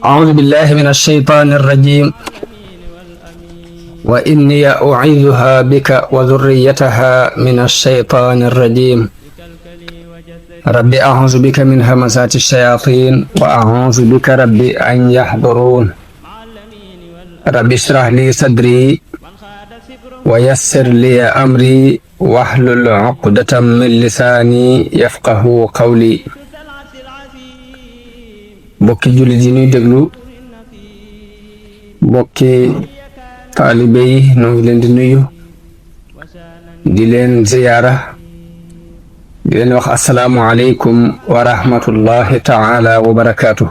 أعوذ بالله من الشيطان الرجيم وإني أعيذها بك وذريتها من الشيطان الرجيم رب أعوذ بك من همزات الشياطين وأعوذ بك رب أن يحضرون رب اشرح لي صدري ويسر لي أمري واحلل عقدة من لساني يفقه قولي bokki jullit yi ñuy déglu bokki taalibe yi noo ngi leen di nuyu di leen ziyaara di leen wax assalaamu aleykum wa rahmatullahi taala wa barakaatu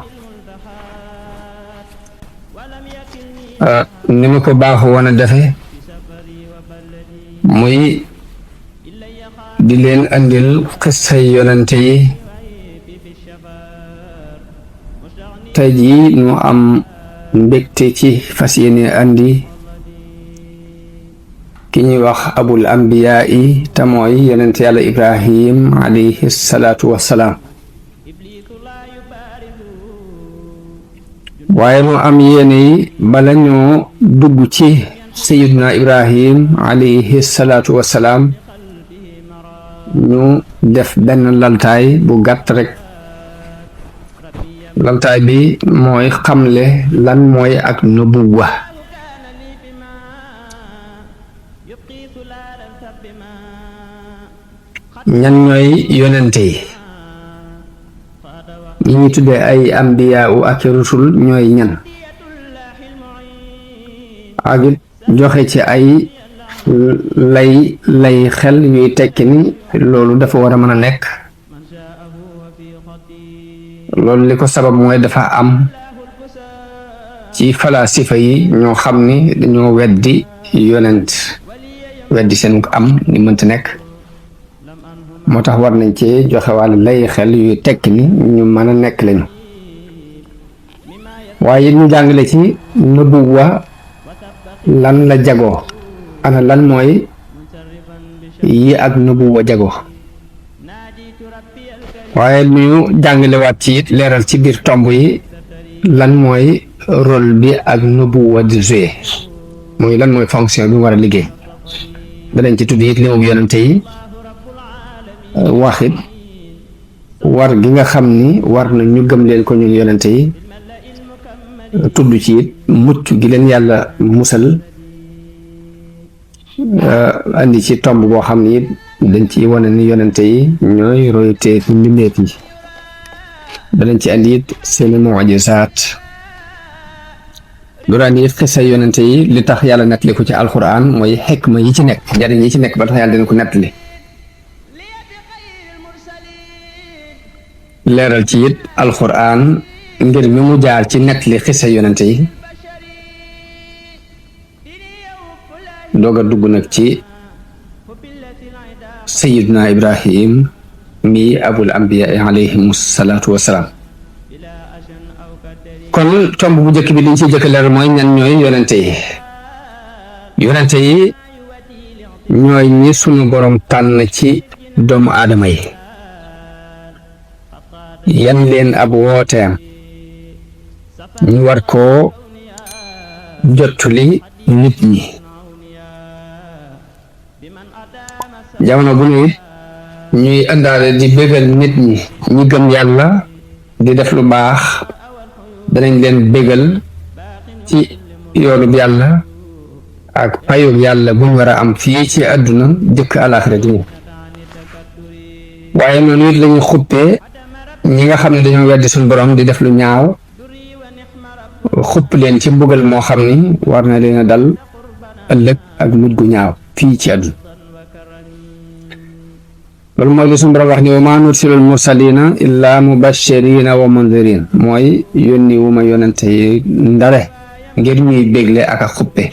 ni ma ko baaxu woon a defe muy di leen andil xissay yonante yi tey jii ñu am mbégte ci fas yéene andi ki ñuy wax abul ambiyaa yi te mooy yonent yàlla ibrahim alayhi salaatu wassalaam waaye ñu am yéene yi bala ñoo dugg ci sayiduna ibrahim alayhi salaatu wassalaam ñu def benn laltaay bu gàtt rek laltaay bi mooy xamle lan mooy ak nubuwa ñan ñooy yonente yi ñi ñu tuddee ay ambiya u ak rusul ñooy ñan ak it joxe ci ay lay xel yuy tekki ni loolu dafa war a mën a nekk loolu li ko sabab mooy dafa am ci falasifa yi ñoo xam ni dañoo weddi yonent weddi seen am ni mënta nekk moo tax war nañ ci joxe wàll lay xel yuy tekki ni ñu mën a nekk lañu waaye ñu jàngale ci nubuwa lan la jagoo ana lan mooy yi ak nubuwa jagoo waaye ñu jàngalewaat ci it leeral ci biir tomb yi lan mooy rôle bi ak nubuwa di joué mooy lan mooy fonction bi mu war a liggéey danañ ci tudd it li mu yonente yi waxit war gi nga xam ni war na ñu gëm leen ko ñun yonente yi tudd ci it mucc gi leen yàlla musal andi ci tomb boo xam ni it dañ ci wane ni yonente yi ñooy roytee ci mbindeef yi danañ ci andi it seeni mujisaat duraan yi xisa yonente yi li tax yàlla nettali ko ci alquran mooy xikma yi ci nekk njariñ yi ci nekk ba tax yàlla dina ko nettali leeral ci it alquran ngir mi mu jaar ci nettali xisa yonente yi doog a dugg nag ci sayiduna ibrahim mi abul ambiya alayhim salaatu wassalaam kon tomb bu njëkk bi liñ ci jëkk leer mooy ñan ñooy yonente yi ñooy ñi sunu borom tànn ci doomu aadama yi yan leen ab wooteem ñu war koo jottuli nit ñi jamono bu ne ñuy àndaale di bégal nit ñi ñi gëm yàlla di def lu baax danañ leen bégal ci yoolub yàlla ak payub yàlla buñ war a am fii ci àdduna jëkk àlaaxira di ñëw waaye noonu it lañuy xuppee ñi nga xam ne dañoo weddi suñ borom di def lu ñaaw xupp leen ci mbugal moo xam ni war na leen a dal ëllëg ak mujj gu ñaaw fii ci àdduna loolu mooy li suñu borom wax ni wa maa nursilul mursalina illa mubashirina wa mundirin mooy yónni wu ma yonente yi ndare ngir ñuy bégle ak a xuppe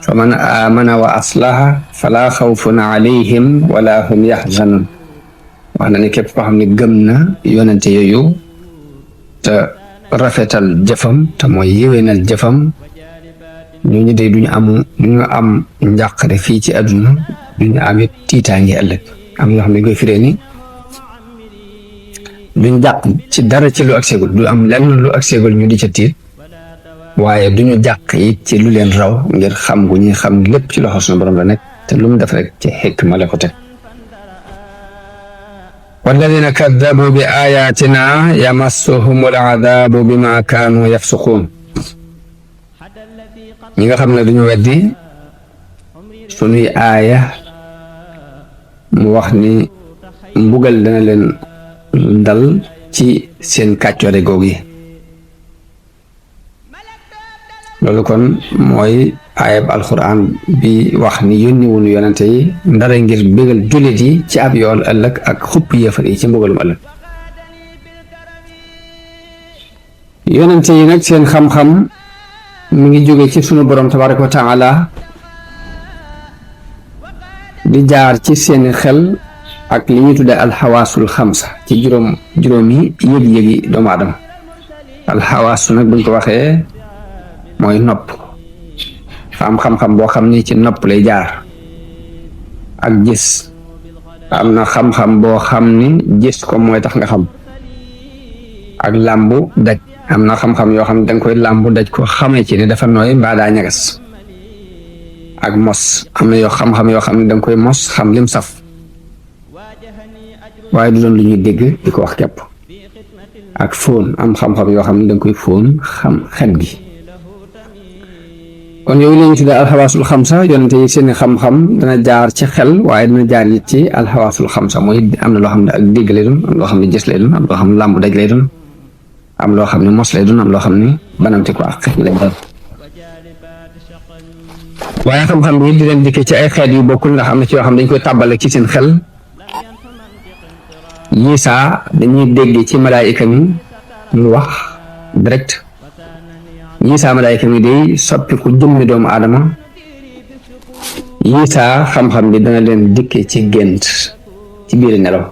fa man amana wa aslaha fala xawfun alayhim wala hum yaxzanun wax na ni képp koo xam ne gëm na yonente yooyu te rafetal jëfam te mooy yéwénal jëfam ñooñu de duñu am njàqare fii ci àdduna duñu am it tiitaange ëllëg am yoo xam ne koy firee ni duñ jàq ci dara ci lu agseegul du am lenn lu agseegul ñu di ca tiit waaye duñu jàq it ci lu leen raw ngir xam gu ñuy xam lépp ci loxo suñu borom la nekk te lu mu def rek ci xikma la ko teg walladina kaddabu bi ayatina yamassuhum aladabu bima kaanu yafsuquun ñi nga xam ne duñu weddi sunuy aaya mu wax ni mbugal dana leen dal ci seen kàccoore goog yi loolu kon mooy aayab alquran bi wax ni yónni wunu yonente yi ndara ngir bégal jullit yi ci ab yool ëllëg ak xupp yéefar yi ci mbugalum ëllëg yonente yi nag seen xam-xam mi ngi jóge ci sunu borom tabaraka wa taala di jaar ci seeni xel ak li ñuy tudde alxawaasul xamsa ci juróomi yëg-yëgi doomu aadama alxawaasu nag buñ ko waxee mooy nopp am xam-xam boo xam ni ci nopp lay jaar ak gis am na xam-xam boo xam ni gis ko mooy tax nga xam ak làmbu daj am na xam-xam yoo xam ne danga koy làmbu daj ko xamee ci ne dafa nooy mbaa daa ñagas ak mos am na yoo xam-xam yoo xam ne danga koy mos xam lim saf waaye du doon lu ñuy dégg di ko wax képp ak fóon am xam-xam yoo xam ne danga koy fóon xam xet gi kon yooyu la ñu tuddee alxawaasul xamsa yonente yi seeni xam-xam dana jaar ci xel waaye dana jaar it ci alxawaasul xamsa mooy am na loo xam ne ak dégg lay doon am loo xam ne gis lay doon am loo xam ne làmb daj lay doon am loo xam ne mos lay doon am loo xam ne banamte ko ak xet lay doon waaye xam-xam bi di leen dikkee ci ay xeet yu bokkul ndax am na ci yoo xam ne dañ koy tàbbale ci seen xel yii saa dañuy dégg ci malaayika mi ñu wax direct yii saa malaayika mi day soppiku jëmmi doomu aadama yii saa xam-xam bi dana leen dikkee ci gént ci biir nelaw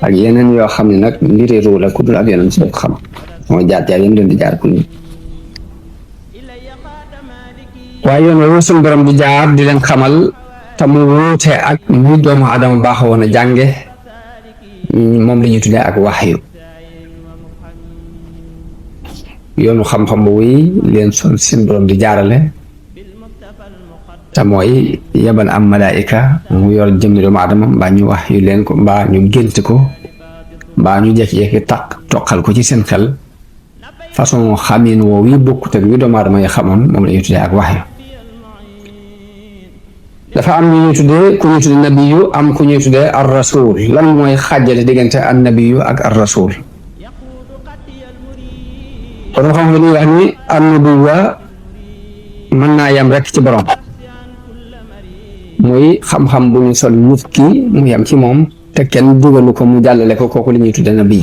ak yeneen yoo xam ne nag mbiri ruu la ku dul ak yeneen si ko xam mooy jaar yéen leen di jaar ku ni waaye yoon woowu suñu borom di jaar di leen xamal te mu wuute ak ni doomu aadama baaxoo woon a jànge moom la ñuy tuddee ak waxyu yoonu xam-xam boobu leen son seen borom di jaarale te mooy yebal am malaayika mu yor jëmmi doomu aadama mbaa ñu wax yu leen ko mbaa ñu gént ko mbaa ñu jekki-jekki toqal ko ci seen xel façon xamin woowu yi bokkut ak wi doomu aadama yi xamoon moom la ñuy tuddee ak waxyu dafa am ñu ñuy tuddee ku ñuy tuddee nabiyu am ku ñuy tuddee ar rasul lan mooy xàjjale diggante an nabiyu ak ar rasul kon xam nga li wax ni an nabiwa mën naa yam rek ci borom muy xam-xam bu ñu sol nit ki mu yam ci moom te kenn dugalu ko mu jàllale ko kooku li ñuy tuddee nabi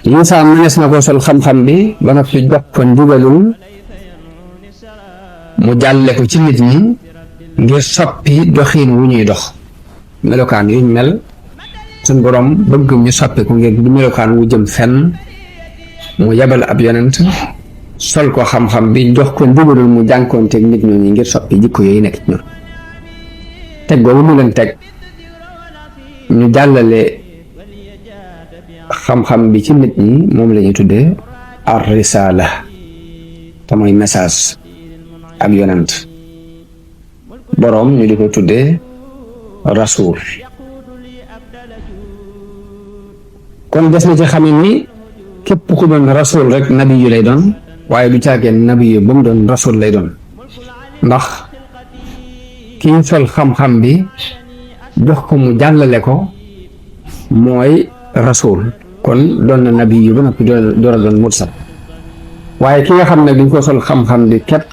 Muusaa mënees na ko sol xam-xam bi ba noppi jox ko ndigalul mu jàlle ko ci nit ñi ngir soppi doxiin wu ñuy dox melokaan yuñ mel suñ borom bëgg ñu soppi ko ngir du melokaan wu jëm fenn mu yebal ab yonent sol ko xam-xam bi jox ko ndigalul mu jànkoonteeg nit ñooñu ngir soppi jikko yooyu nekk ci ñoom teg boobu mu leen teg ñu jàllale xam-xam bi ci nit ñi moom la ñuy tuddee ar risala te mooy message ak yonent boroom ñu di ko tuddee rasul kon des na ci xamit ni képp ku doon rasul rek nabi yu lay doon waaye du caageen nabi yu ba mu doon rasul lay doon ndax kii sol xam-xam bi jox ko mu jàllale ko mooy rasul kon doon na nabi yu ba noppi door a doon mursal waaye ki nga xam ne dañ ko sol xam-xam bi képp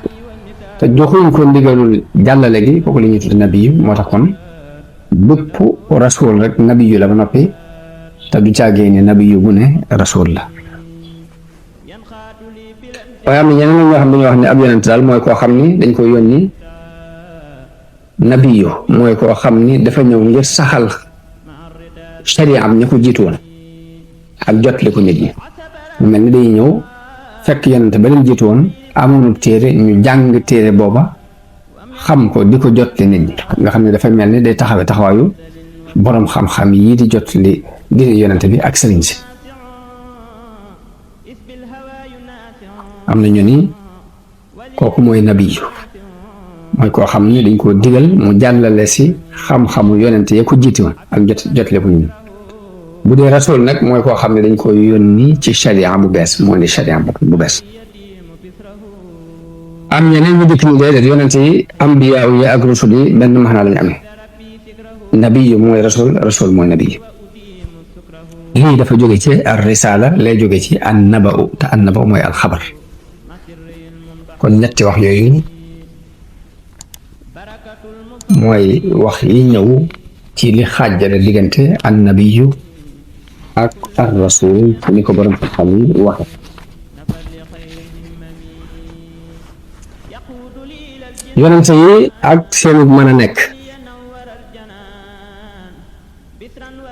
te joxuñ ko ndigalul jàllale gi kooku li ñuy tudde nabi yu moo tax kon bépp rasul rek nabi yu la ba noppi te du caagee ne nabi yu bu ne rasul la waaye am na ñeneen ñoo xam dañoo wax ne ab yonent daal mooy koo xam ni dañ ko yónni nabi yu mooy koo xam ni dafa ñëw ngir saxal sharia am ña ko jiitu woon ak jotli ko nit ñi mu mel ni day ñëw fekk yonent ba leen jiitu woon amoon téere ñu jàng téere booba xam ko di ko jotli nit ñi nga xam ne dafa mel ni day taxawee taxawaayu boroom xam-xam yi di jot li diine yonente bi ak sëriñ si. am na ñu ni kooku mooy nabiyu, mooy koo xam ne dañ koo digal mu jàllale si xam-xamu yonente ya ko jiite woon ak jotle ko ñun. bu dee rasul nag mooy koo xam ne dañ ko yónni ci sharia bu bees, moo di sharia bu bees. am ñeneen ñu dikk ni déedéet yonente yi ambiyaa yi ak rusul yi benn maanaa lañu amee. nabiyu mooy rasul, rasul mooy nabiyu. lii dafa jóge ci ar risala, lay jóge ci an naba'u, te an naba'u mooy al xabar. kon ñetti wax yooyu mooy wax yi ñëw ci li xaajale diggante an nabiyu ak ar rasul ni ko borom xam yi waxe. yonente yi ak seenu mën a nekk.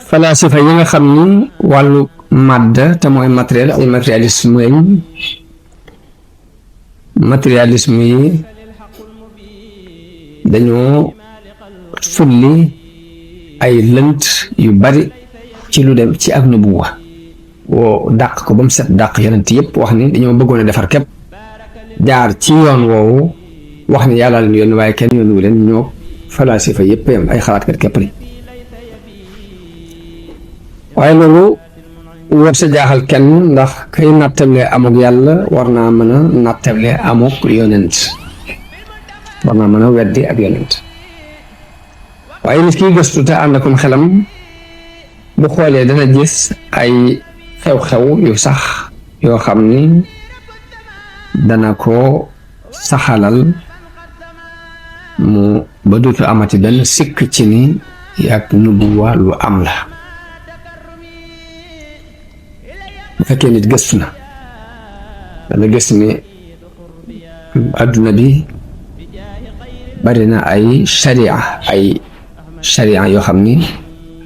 falaasifa yi nga xam ni wàllu màdd te mooy matériel, ay matérialisme yi dañoo sulli ay lënt yu bari ci lu dem ci ak nubuwa woo dàq ko ba mu set dàq yonent yépp wax ni dañoo bëggoon a defar képp jaar ci yoon woowu wax ni yàlla leen yónni waaye kenn yónniwu leen. ñoo falaasifa yépp yam ay xalaatkat képp ni waaye loolu war sa jaaxal kenn, ndax kay nattable amuk yàlla war naa mën a nattable amuk yonent, war naa mën a weddi ak yonent. waaye nit kiy gëstu te ànd akum xelam bu xoolee dana gis ay xew-xew yu sax yoo xam ni dana ko saxalal mu ba dootu amati benn sikk ci ni ak nubuwa lu am la. bu fekkee nit gëstu na dana gis ni adduna bi bari na ay sharia yoo xam ni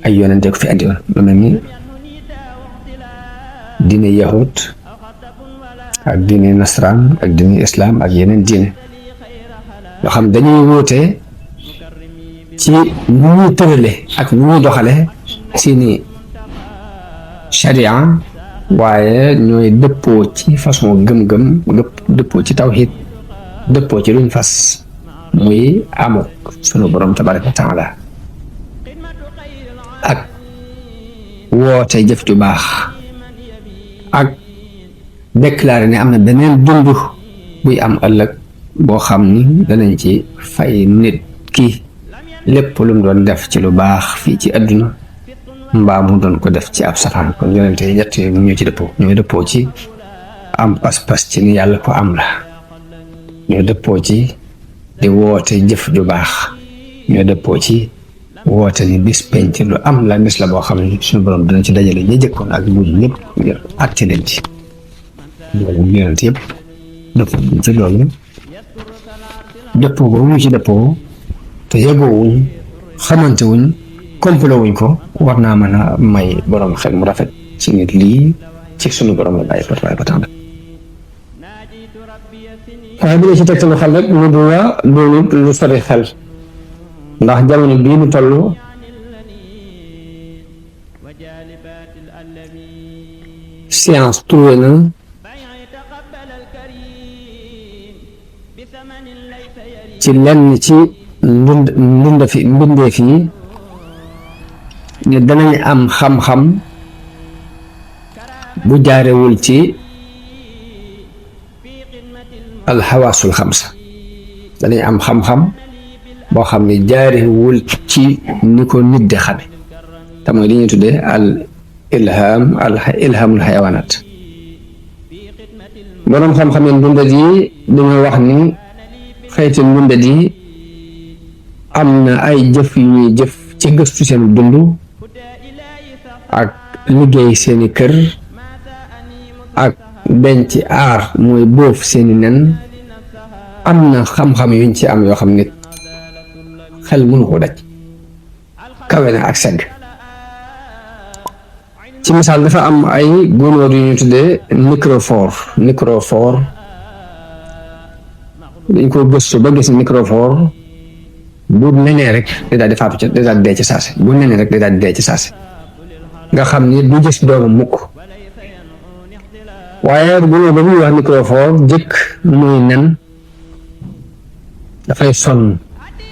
ay yonente ko fi andi woon, lu mel ni diine yahud ak diine nasraan ak diine islam ak yeneen diine yoo xam dañuy wuute ci nu ñuy tërale ak nu ñuy doxale seeni sharia, waaye ñooy dëppoo ci façon gëm-gëm, dëppoo ci tawhid, dëppoo ci luñ fas muy amuk sunu borom tabaraka wa taala ak woote jëf ju baax ak déclaré ne am na beneen dund buy am ëllëg boo xam ni danañ ci fay nit ki lépp lu mu doon def ci lu baax fii ci àdduna mbaa mu doon ko def ci ab safaan. kon yonente yi ñett yooyu ñoo ci dëppoo, ñooy dëppoo ci am pas-pas ci ni yàlla ko am la, ñoo dëppoo ci di woote jëf ju baax, ñoo dëppoo ci woote ni bis penc lu am la, bis la boo xam ne suñu borom dina ci dajale ñi jëkkoon ak mujj ñëpp ngir àtte leen ci. loolu yonente yëpp dëppoo ci loolu, dëppoo boobu ñu ci dëppoo te yëgoowuñ xamante wuñ complot wuñ ko, war naa mën a may borom xel mu rafet ci nit lii ci sunu borom la bàyyi waaye ba tax na. waaye bu dee ci tegtalu xel rek mu duwa doonut lu sori xel, ndax jamono bii mu toll science trouvé na ci lenn ci mbindeef yi ne danañ am xam-xam bu jaarewul ci alxawaasul xamsa, danañ am xam-xam boo xam ne jaarewul ci ni ko nit di xame, te mooy li ñuy tuddee al ilhamul xayawaanaat. boroom xam-xam yi ndundat yi dañoo wax ni xeeti ndundat yi am na ay jëf yu ñuy jëf ci gëstu seen dund ak liggéey seeni kër ak denc aar mooy boof seeni nen. am na xam-xam yuñ ci am yoo xam ne xel mënu ko daj, kawe na ak segg. ci misaal dafa am ay gunóor yu ñu tuddee microphore dañ ko gëstu ba gis microphore bu nenee rek day daal di faatu ca day daal di dee ci saase bu nenee rek day daal di dee ci saase nga xam ni du gis doomam mukk waaye gunóor ba muy wax microphone jëkk muy nen dafay sonn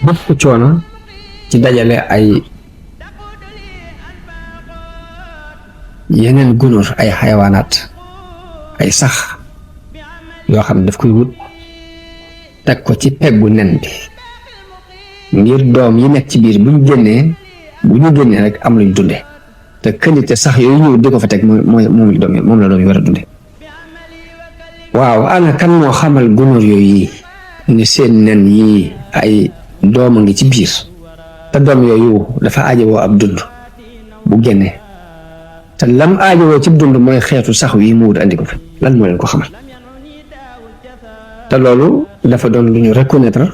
bépp coono ci dajale ay yeneen gunóor ay xayawaanaat ay sax yoo xam ne daf koy wut teg ko ci peggu nen bi ngir doom yi nekk ci biir bu ñu génnee rek am luñ dunde te qualité sax yooyu ñëw di ko fa teg moom la doom yi war a dunde waaw ana kan moo xamal gunóor yooyu ni seen nen yi ay doom a ngi ci biir te doom yooyu dafa aajowoo ab dund bu génnee te lam aajowoo ci dund mooy xeetu sax yi mu wut andi ko fi lan moo leen ko xamal te loolu dafa doon lu ñu reconnaître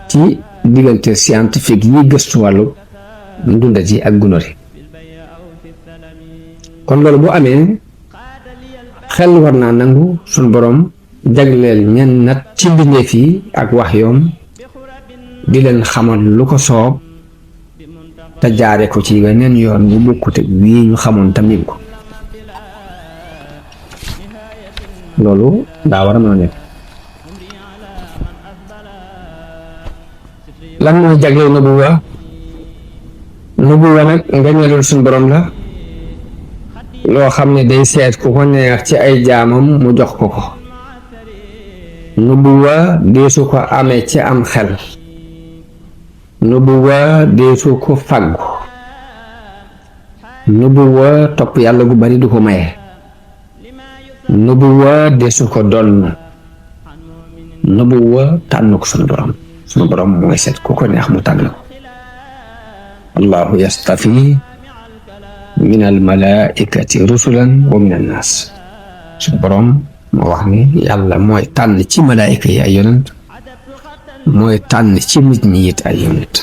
ci diggante scientifique yi gëstu wàllu ndundat yi ak gunóor yi kon loolu bu amee xel war naa nangu suñ boroom jagleel ñenn nat ci mbindeef yi ak wax yoom di leen xamal lu ko soob te jaare ko ci weneen yoon bu bokkute wii ñu xamoon tamit ko loolu daa war a mën a nekk lan mooy jagleel nubuwa nag ngañalul suñ boroom la loo xam ne day seet ku ko neex ci ay jaamam mu jox ko ko nubuwa deesu ko amee ci am xel nubuwa deesu ko faggu nubuwa topp yàlla gu bari du ko maye nubuwa deesu ko donn nubuwa tànn ko sunu borom mooy seet ku ko neex mu tànn ko allahu yastafi min al malaikati rusulan wa min an naas suñu borom moo wax ni yàlla mooy tànn ci malaayika yi ay yonent mooy tànn ci nit ñi it ay yonent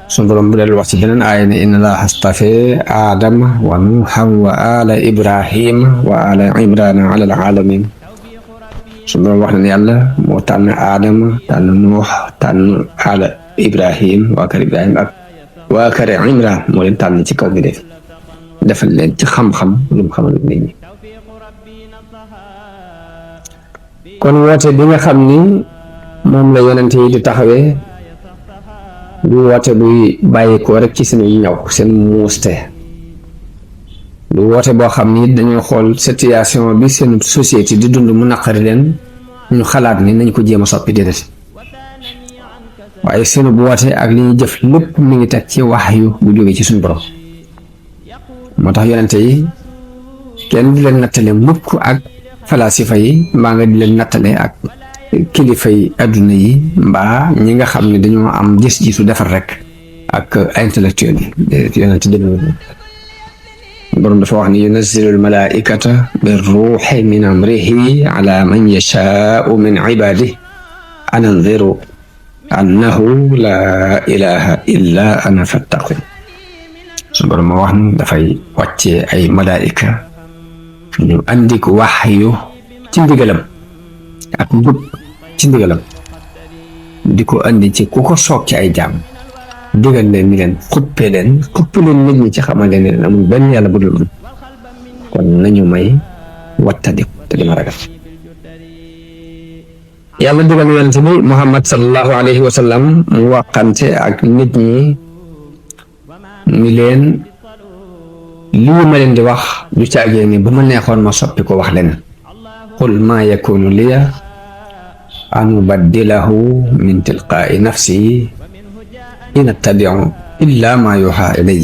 suñu borom bu del wax ci beneen aaya ne inna allaha astafe aadama wa nuuhan wa ala ibrahima wa ala imrana ala al alamin suñu borom wax na ne yàlla moo tànn aadama tànn nuux tànn ala ibrahim waa kër ibrahim ak waa kër Imraan moo leen tànn ci kaw bi defal leen ci xam-xam lu mu xamal nit ñi kon woote bi nga xam ni moom la yonent yi di taxawee du woote buy bàyyikoo rek ci seen ñaw seen muuste du woote boo xam ni dañoo xool situation bi seen société di dund mu naqari leen ñu xalaat ni nañ ko jéem a soppi déedéet waaye seenu bu woote ak li ñuy jëf lépp mi ngi teg ci waxyu bu jógee ci suñu borom moo tax yonente yi kenn di leen nattale mukk ak falasifa yi mbaa nga di leen nattale ak kilifa yi adduna yi mbaa ñi nga xam ne dañoo am gis-gisu defar rek ak intellectuel yi yonente déglu borom dafa wax ni yunazzilu almalaikata bi ruuxi min amrihi ala man yashaau min ibadihi an anziru annahu laa ilaha illa ana fattaqun su borom ma wax ni dafay wàccee ay malaayika ñu andi ko waxyu ci ndigalam ak njub ci ndigalam di ko andi ci ku ko soog ci ay jaam digal leen ni leen xuppe leen nit ñi ci xamal leen ne amul benn yàlla bu dul man kon nañu may wattandiku te dima ragal yàlla digal yonent bi Muhammad sallallahu alayhi wa sallam mu waxante ak nit ñi ni leen lii ma leen di wax du caagee ni bu ma neexoon ma soppi ko wax leen qul maa yakunu liya an ubaddilahu min tilqaai nafsi in attabiu illa ma yuha ilay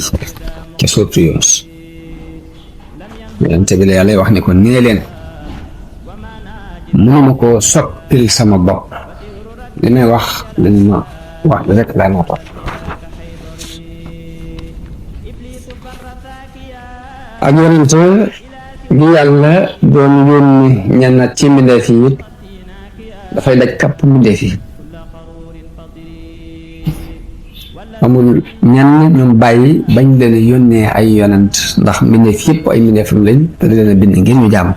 ca suuratu Yunus yonent bi la yàlla wax ni ko nee leen mënuma ko soppil sama bopp li may wax lañ ma wax rek laa ma topp ak yonent bi yàlla doon yónni ñenn ci mbindeef yi it dafay daj kapp mbindeef yi amul ñenn ñoom bàyyi bañ leen yónnee ay yonent ndax mbindeef yëpp ay mbindeefam lañ te di leen a bind ngir ñu jaam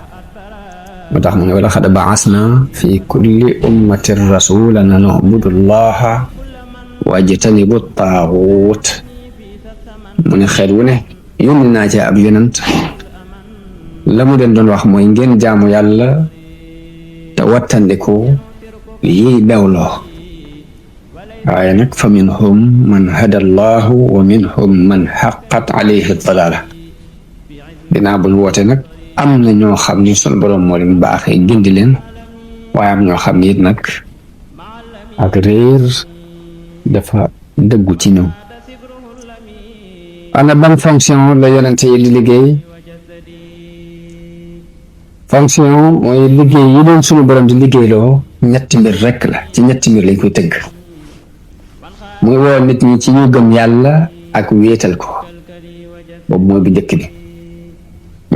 moo tax mu ne wala xad baasna fi kulli ummatin rasulan an ubudu llaha wajtanibu taaxuut mu ne xeet wu ne yónni naa ci ab yonent la mu leen doon wax mooy ngeen jaamu yàlla te wattandiku yiy bewloo waaye nag fa minhum man hada allahu wa minhum man xaqat alayhi dalaala dinaa bul woote nag am na ñoo xam ni sunu boroom moo leen baaxee gindi leen waaye am ñoo xam ni it nag ak réer dafa dëggu ci ñoom. ana ban fonction la yonente yi di liggéey fonction mooy liggéey yi leen sunu boroom di liggéeyloo ñetti mbir rekk la ci ñetti mbir lañ koy tëgg muy woo nit ñi ci ñu gëm yàlla ak wéetal ko boobu mooy bu njëkk bi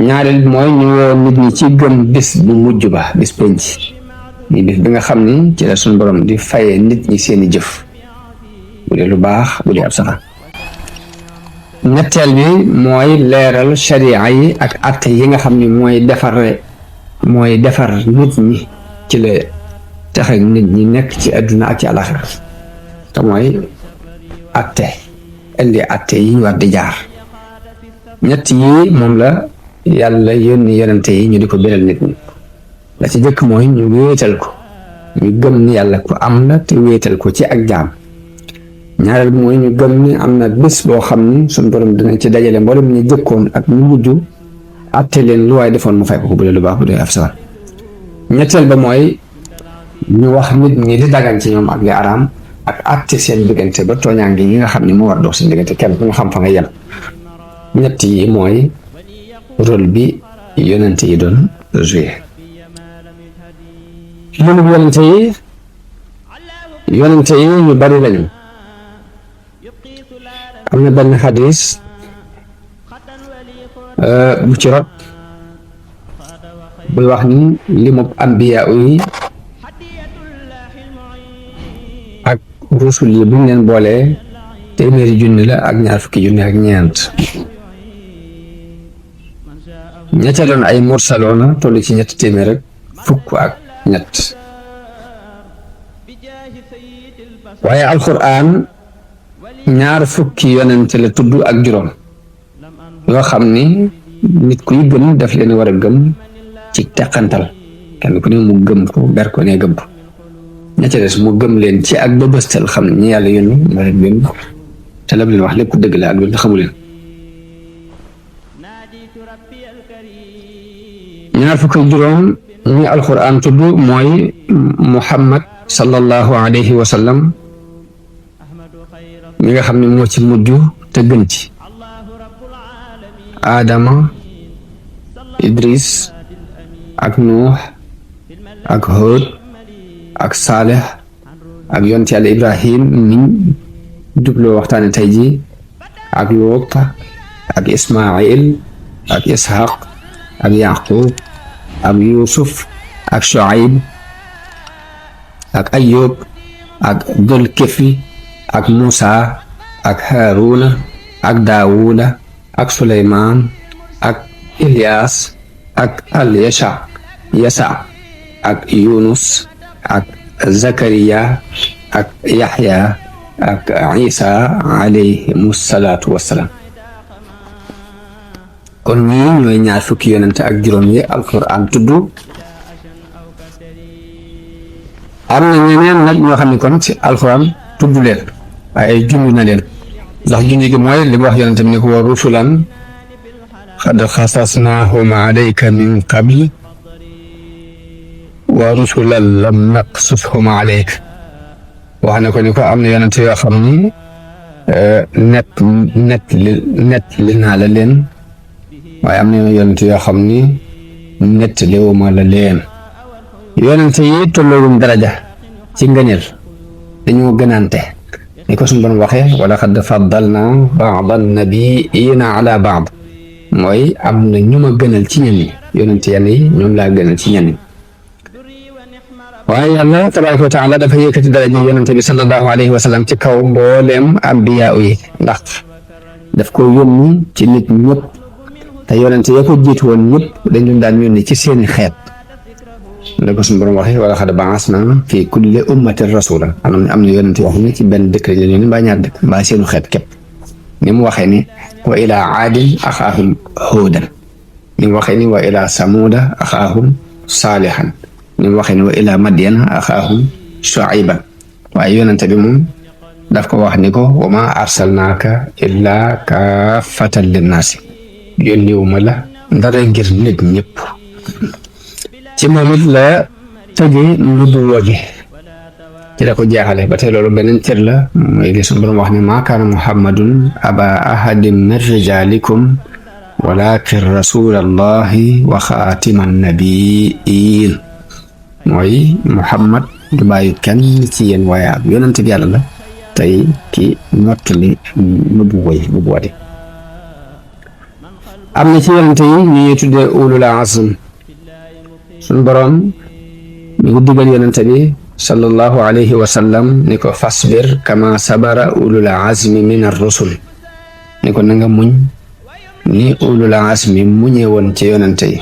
ñaareel mooy ñu woo nit ñi ci gëm bis bu mujj ba bis penc ni bis bi nga xam ni ci la sunu boroom di fayee nit ñi seeni jëf bu dee lu baax bu dee ab saxa ñetteel bi mooy leeral sharia yi ak atte yi nga xam ni mooy defar nit ñi ci la taxe nit ñi nekk ci àdduna ak ci àlaxira te mooy atte indi atte yi war di jaar ñett yi moom la yàlla yónni yonente yi ñu di ko biral nit ñi la ci jëkk mooy ñu wéetal ko ñu gëm ni yàlla ku am la te wéetal ko ci ak jaam ñaareel bi mooy ñu gëm ni am na bés boo xam ni suñu borom dinañ ci dajale mboolem ñu jëkkoon ak ñu mujj atte leen lu waaye defoon mu fay ko bu dee lu baax bu dee af sawar ñetteel ba mooy ñu wax nit ñi di dagan ci ñoom ak li araam ak atte seen diggante ba tooñaange yi nga xam ni moo war dox seen diggante kenn ku nga xam fa nga yem ñett yi mooy rôle bi yonente yi doon joué loolu yonente yi ñu bari lañu am na benn xadis bu ci rot buy wax ni limub ambiya yi ak rusul yi buñ leen boolee téeméeri junni la ak ñaar fukki junni ak ñeent ña ca doon ay mursaloona toll ci ñetti téeméer rek fukk ak ñett waaye alquran ñaar fukki yonente la tudd ak juróom yoo xam ni nit kuy gëm daf leen war a gëm ci teqantal kenn ku ne mu gëm ko ber ko ne gëm ko ña ca des mu gëm leen ci ak bëbëstal xam ne ñi yàlla yónni ma leen gëm te lam leen wax lépp dëgg la ak lu xamu leen ñaar fukki juróom ñi alquran tudd mooy muhammad sallallahu alayhi wa sallam mi nga xam ne moo ci mujj te gën ci Adama Idris ak Nuux ak Hud ak Saaleh ak yonent Yàlla Ibrahim niñ jubloo waxtaane tey ji ak Luut ak Ismail ak Ishaq ak Yaqub ak Yusuf ak Shuaib ak Ayub ak Dul Kifli ak Musa ak Haruna ak Daawuda ak Suleymaan ak Ilyas ak Yasa ak Yunus ak Zakariya ak Yaxya ak Isa alayhimu salaatu wassalaam kon ñii ñooy ñaar fukki yonente ak juróom yi alquran tudd am na ñeneen nag ñoo xam ne kon ci alquran tudd leen waaye junj na leen ndax junj gi mooy li mu wax yonente bi ne ko wa rusulan qad xasasnaahum alayka min qabl wa rusulan lam naqsushum alayk wax na ko ni ko am na yonente yoo xam ni net li naa la leen waaye am na yonente yoo xam ni net liwuma la leen yonente yi tolloowuñ daraja ci ngëneel dañoo gënante ni ko suñu borom waxee wa laqad faddalna ba'da nabiyyiina ala ba'd mooy am na ñu ma gënal ci ñenn ñi yonente yenn yi ñoom laa gënal ci ñenn ñi waaye yàlla tabaaraka wa taala dafa yëkkati daraja yonente bi sallallahu alayhi wa sallam ci kaw mbooleem ambiyaa yi ndax daf ko yónni ci nit ñëpp te yonente ya ko jiitu woon ñëpp dañu daan yónni ci seeni xeet la ko suñu borom waxee wala xad ba'asnaa fi kulli ummatin rasuulan am na yonent yoo xam ne ci benn dëkk la ñu mbaa ñaar dëkk mbaa seenu xeet képp ni mu waxee ni wa ilaa aadin axaahum huudan ni mu waxee ni wa ilaa samuuda axaahum saalihan ni mu waxee ni wa ilaa madyana axaahum shuayban waaye yonent bi moom daf ko wax ni ko wa maa arsalnaaka illaa kaaffatan linnaasi yónniwuma la ndara ngir nit ñëpp ci moom it la tëjee nubuwa gi ci la ko jeexale ba tey loolu beneen cër la mooy li suñu borom wax ne maa kaana muhammadun aba ahadin min rijaalikum walakin rasulallahi wa xaatiman nabiin mooy muhammad du bàyyi kenn ci yéen waaye ab yonent bi yàlla la tey ki mottali nubuwa di am na ci yonent yi ñu ñuy tuddee ulul azm suñu borom mi ngi digal yonent bi sallallahu alayhi wa sallam ni ko fasbir kama sabara ulul azmi min ar-rusul ni ko na nga muñ ni ulul azmi muñee woon ci yonent yi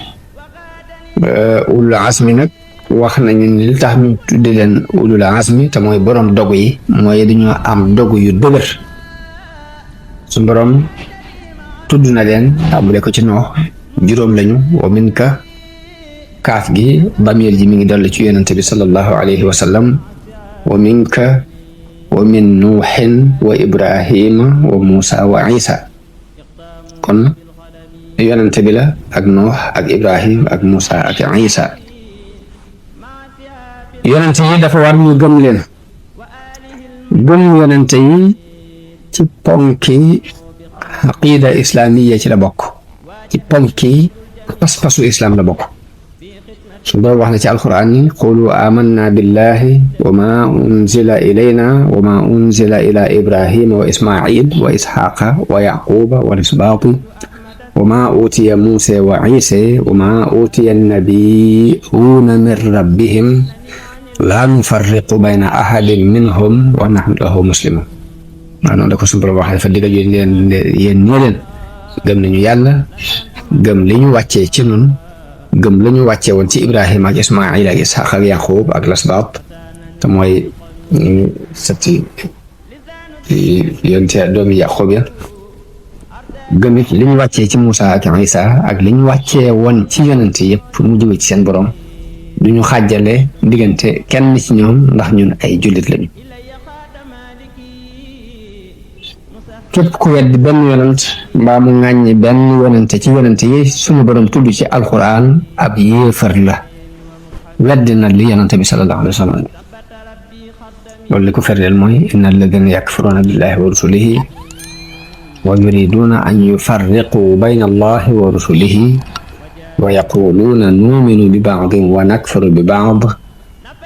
ulul azmi nag wax nañu ni li tax ñu tudde leen ulul azmi te mooy borom dogu yi mooy dañoo am dogu yu dëgër suñu borom tudd na leen tàmbale ko ci Noox juróom lañu wa minka kaaf gi bameel ji mi ngi dolli ci yonente bi sallallahu alayhi wa sallam wa minka wa min nuuxin wa ibrahima wa muusa wa isa kon yonente bi la ak Noox ak ibrahim ak muusa ak isa yonente yi dafa war ñu gëm leen gëm yonente yi ci ponki aqida islamiya ci la bokk ci ponki pas-pasu islam la bokk su boobu wax na ci alquran ni qulu amanna billahi wa ma unzila ilayna wa ma unzila ila ibrahima wa ismail wa ishaqa wa yaquba wa lisbaati wa ma utiya musa wa isa wa ma utiya annabiyuna min rabbihim la nufarriqu bayna ahadin minhum wa nahnu lahu muslimun maanaam da ko suñu borom wax dafa digga yéen ñoo leen gëm nañu yàlla gëm li ñu wàccee ci nun gëm la ñu wàccee woon ci ibrahima ak ismail ak ishaq ak yaqub ak lasbaat te mooy sëtti yonte doomi yaqub ya gëm it li ñu wàccee ci Muusa ak Isa ak li ñu wàccee woon ci yonente yëpp mu jóge ci seen borom duñu xàjjale diggante kenn ci ñoom ndax ñun ay jullit lañu képp ku weddi benn yonent mbaa mu ŋàññi benn yonente ci yonente yi suñu borom tudd ci alquran ab yéefar la weddi na li yonente bi sallallahu alayhi wa sallam loolu li ko ferdeel mooy inna alladina yakfuruna billahi wa rusulihi wa yuriduna an yufarriqu bayna allahi wa rusulihi wa yaquluuna nuuminu bi baadin wa nakfuru bi baad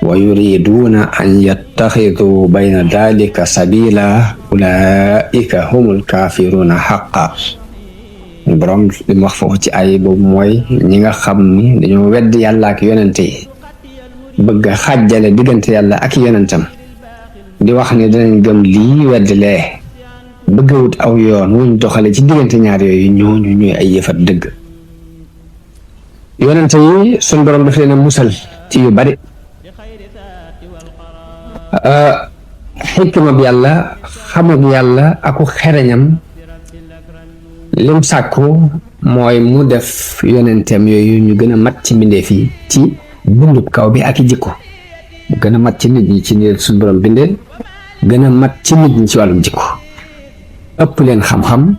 wa yuriduuna an yattaxiduu bayna dalika sabila ulaika humul kaafiruuna xaqa borom li mu wax foofu ci ay boobu mooy ñi nga xam ni dañoo wedd yàlla ak yonente yi bëgg a xàjjale diggante yàlla ak yonentam di wax ne dinañ gëm lii wedd lee bëgg a wut aw yoon wuñ doxale ci diggante ñaar yooyu ñooñu ñuy ay yëfat dëgg yonente yi suñ borom daf leen a musal ci yu bari xikma bi yàlla xamab yàlla aku xereñam lim sàkku mooy mu def yonenteem yooyu ñu gën a mat ci mbindeef yi ci bindub kaw bi ak i jikko mu gën a mat ci nit ñi ci ni suñ borom bindee gën a mat ci nit ñi ci wàllum jikko ëpp leen xam-xam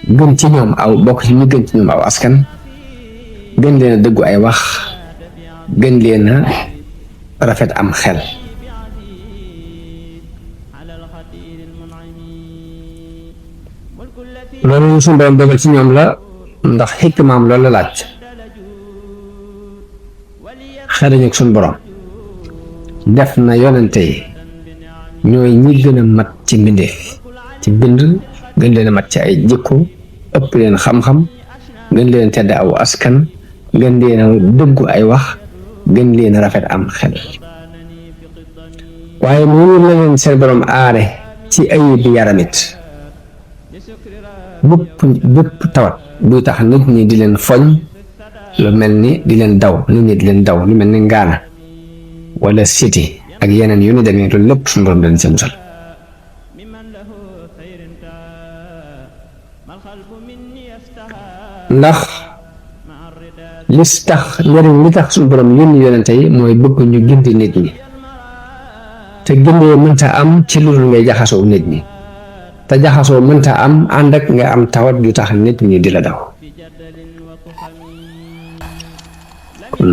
gën ci ñoom aw bokk ci ñu gën ci ñoom aw askan gën leen a dëggu ay wax gën leen a rafet am xel loolu suñu borom dogal ci ñoom la ndax xikmaam loolu la laaj xereñ ak suñu borom def na yonente yi ñooy ñi gën a mat ci mbindeef ci bind gën leen a mat ci ay jikko ëpp leen xam-xam gën leen tedd aw askan gën leen a dëggu ay wax gën leen a rafet am xel waaye noonu la leen seen borom aare ci ayib yaramit bépp tawat buy tax nit ñi di leen foñ lu mel ni di leen daw nit ñi di leen daw lu mel ni ngaana wala siti ak yeneen yu ni demee loolu lépp suñu borom dañ seen musal ndax li tax suñu borom yónni yonente yi mooy bëgg ñu gindi nit ñi te gindee mënta am ci lu dul ngay jaxasoo nit ñi te jaxasoo mënta am ànd ak nga am tawat ju tax nit ñi di la daw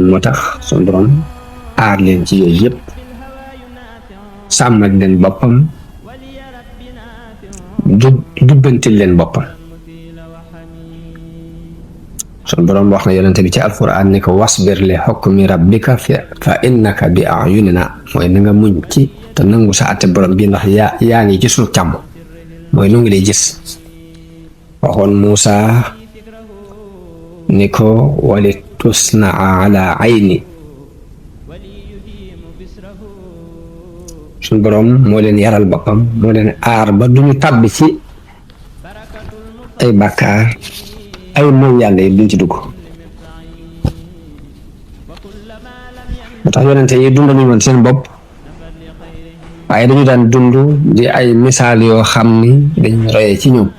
moo tax suñu borom aar leen ci yooyu yëpp sàmmal leen boppam jubbantil leen boppam suñu borom wax na yonente bi ci alquran ni ko wasbir li hukmi rabbika fa innaka bi ayunina mooy na nga muñ ci te nangu sa àtte borom bi ndax yaa ngi ci suñu càmm mooy nu ngi lay gis waxoon Muusa ni ko wali tusnaa ala ayni suñu borom moo leen yaral boppam moo leen aar ba duñu tàbbi ci ay bàkkaar ay mooy yàlla yi duñ ci dugg moo tax yonente yi dundaluñu woon seen bopp waaye dañu daan dund di ay misaal yoo xam ni dañu royee ci ñoom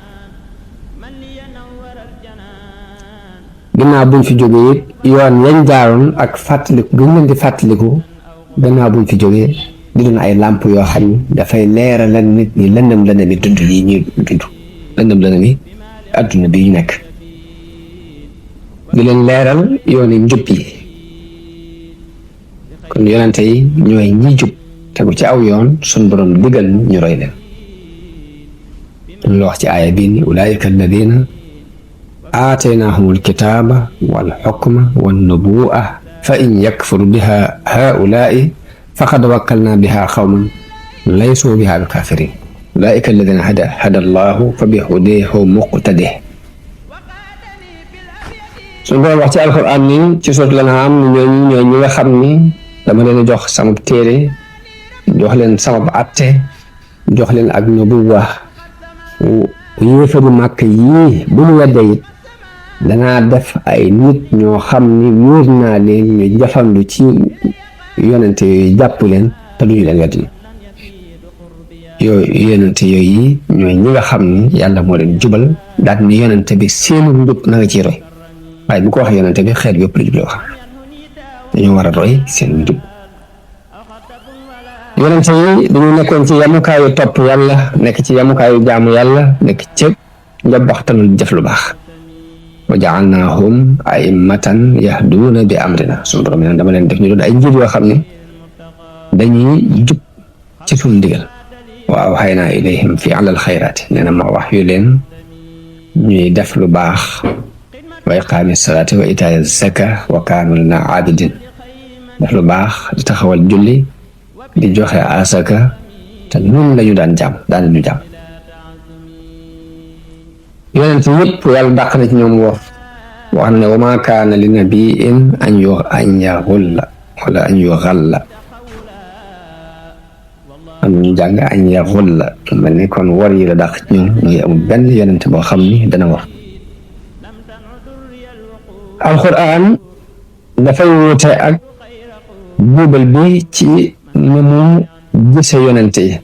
gannaaw buñ fi jógee it yoon yañ jaaroon ak fàttaliku gën leen di fàttaliku gannaaw buñ fi jógee di doon ay làmp yoo xam ni dafay leeralal nit ñi lëndëm lëndëmi dund yi ñuy dund lëndëm lëndëmi adduna bi ñu nekk di leen leeral yooni njub yi kon yonente yi ñooy ñi jub tegu ci aw yoon suñ borom digal ñu roy leen lu wax ci aaya bii ni ulaayika alladina aataynahumul kitaaba wal xukma wan nubuwa fa in yakfur biha haulaai faqad wakkalna biha qawman laysu biha bi kafirin ulaayika alladina hada allahu fa bi hudahu muqtadih suñu borom wax ci alquran ni ci suuratul An'aam ni ñooy ñi nga xam ni dama leen jox sama téere jox leen sama atte jox leen ak nubuwa yéefari màkk yii bu ñu wedde it danaa def ay nit ñoo xam ni wóor naa leen ñu jafandu ci yonente yooyu jàpp leen te duñu leen weddi yooyu yonente yooyu ñooy ñi nga xam ni yàlla moo leen jubal daal ni yonente bi seenu njub na nga ciy roy waaye bu ko wax yonente bi xeet yëpp la jublu wax dañoo war a roy seen njub yonente yi dañu nekkoon ci yamukaayu topp yàlla nekk ci yamukaayu jaamu yàlla nekk ci njabbaxtanul jëf lu baax wa jaalnaahum a'immatan yahduuna bi amrina suñu borom ne dama leen def ñu doon ay njiit yoo xam ne dañuy jub ci suñu ndigal wa awhaynaa ilayhim fi alal xayraati nee na ma wax yu leen ñuy def lu baax wa iqaami salaati wa itaay zaka wa kaanu lanaa aabidin def lu baax di taxawal julli di joxe asaka te noonu lañu daan ñu jàmm yonent yëpp yàlla dàq na ci ñoom wax ne wa maa kaana li nabiin an yaxulla wala an yuxalla am ñu jàng an yaxulla mel ni kon war yi la dàq ci ñoom muy amul benn yonent boo xam ni dana war alquran dafay wuute ak biibal bi ci ni mu gise yonente yi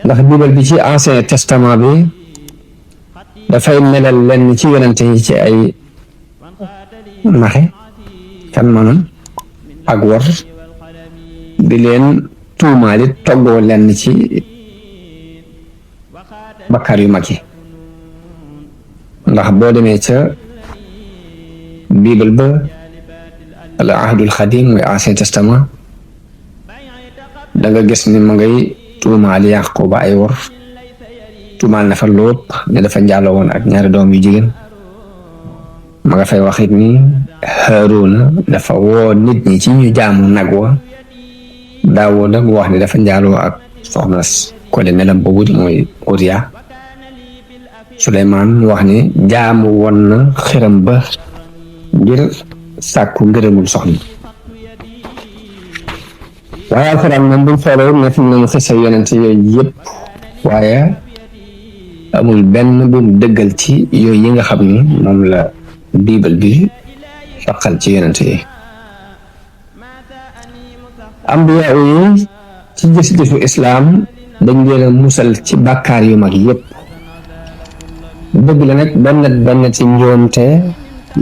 ndax biibal bi ci ancien testament bi dafay melal lenn ci yonente yi ci ay naxe kan manam ak war di leen tuumaalit toggoo lenn ci bakkaar yu mag yi ndax boo demee ca biibal ba al ahdul xadim muy ancien testament da nga gis ni ma ngay tuumaal Yaquba ay wor tuumaal na fa Lóot ne dafa njaaloo woon ak ñaari doom yu jigéen ma nga fay waxit ni Haaruna dafa woo nit ñi ci ñu jaamu nag wa Daawuda mu wax ne dafa njaaloo ak soxna colonel boobu mooy Uriya Suleymaan mu wax ne jaamu woon na xiram ba ngir sàkku ngërëmul soxna waaye alxuraan moom buñ xoolee nekk nañu xisa yonent yooyu yëpp waaye amul benn bu mu dëggal ci yooyu yi nga xam ni moom la biibal bi taqal ci yonent yi ambiya yi ci gis-gisu islaam dañ leen a musal ci bàkkaar yu mag yépp dëgg la nag benn ci njuumte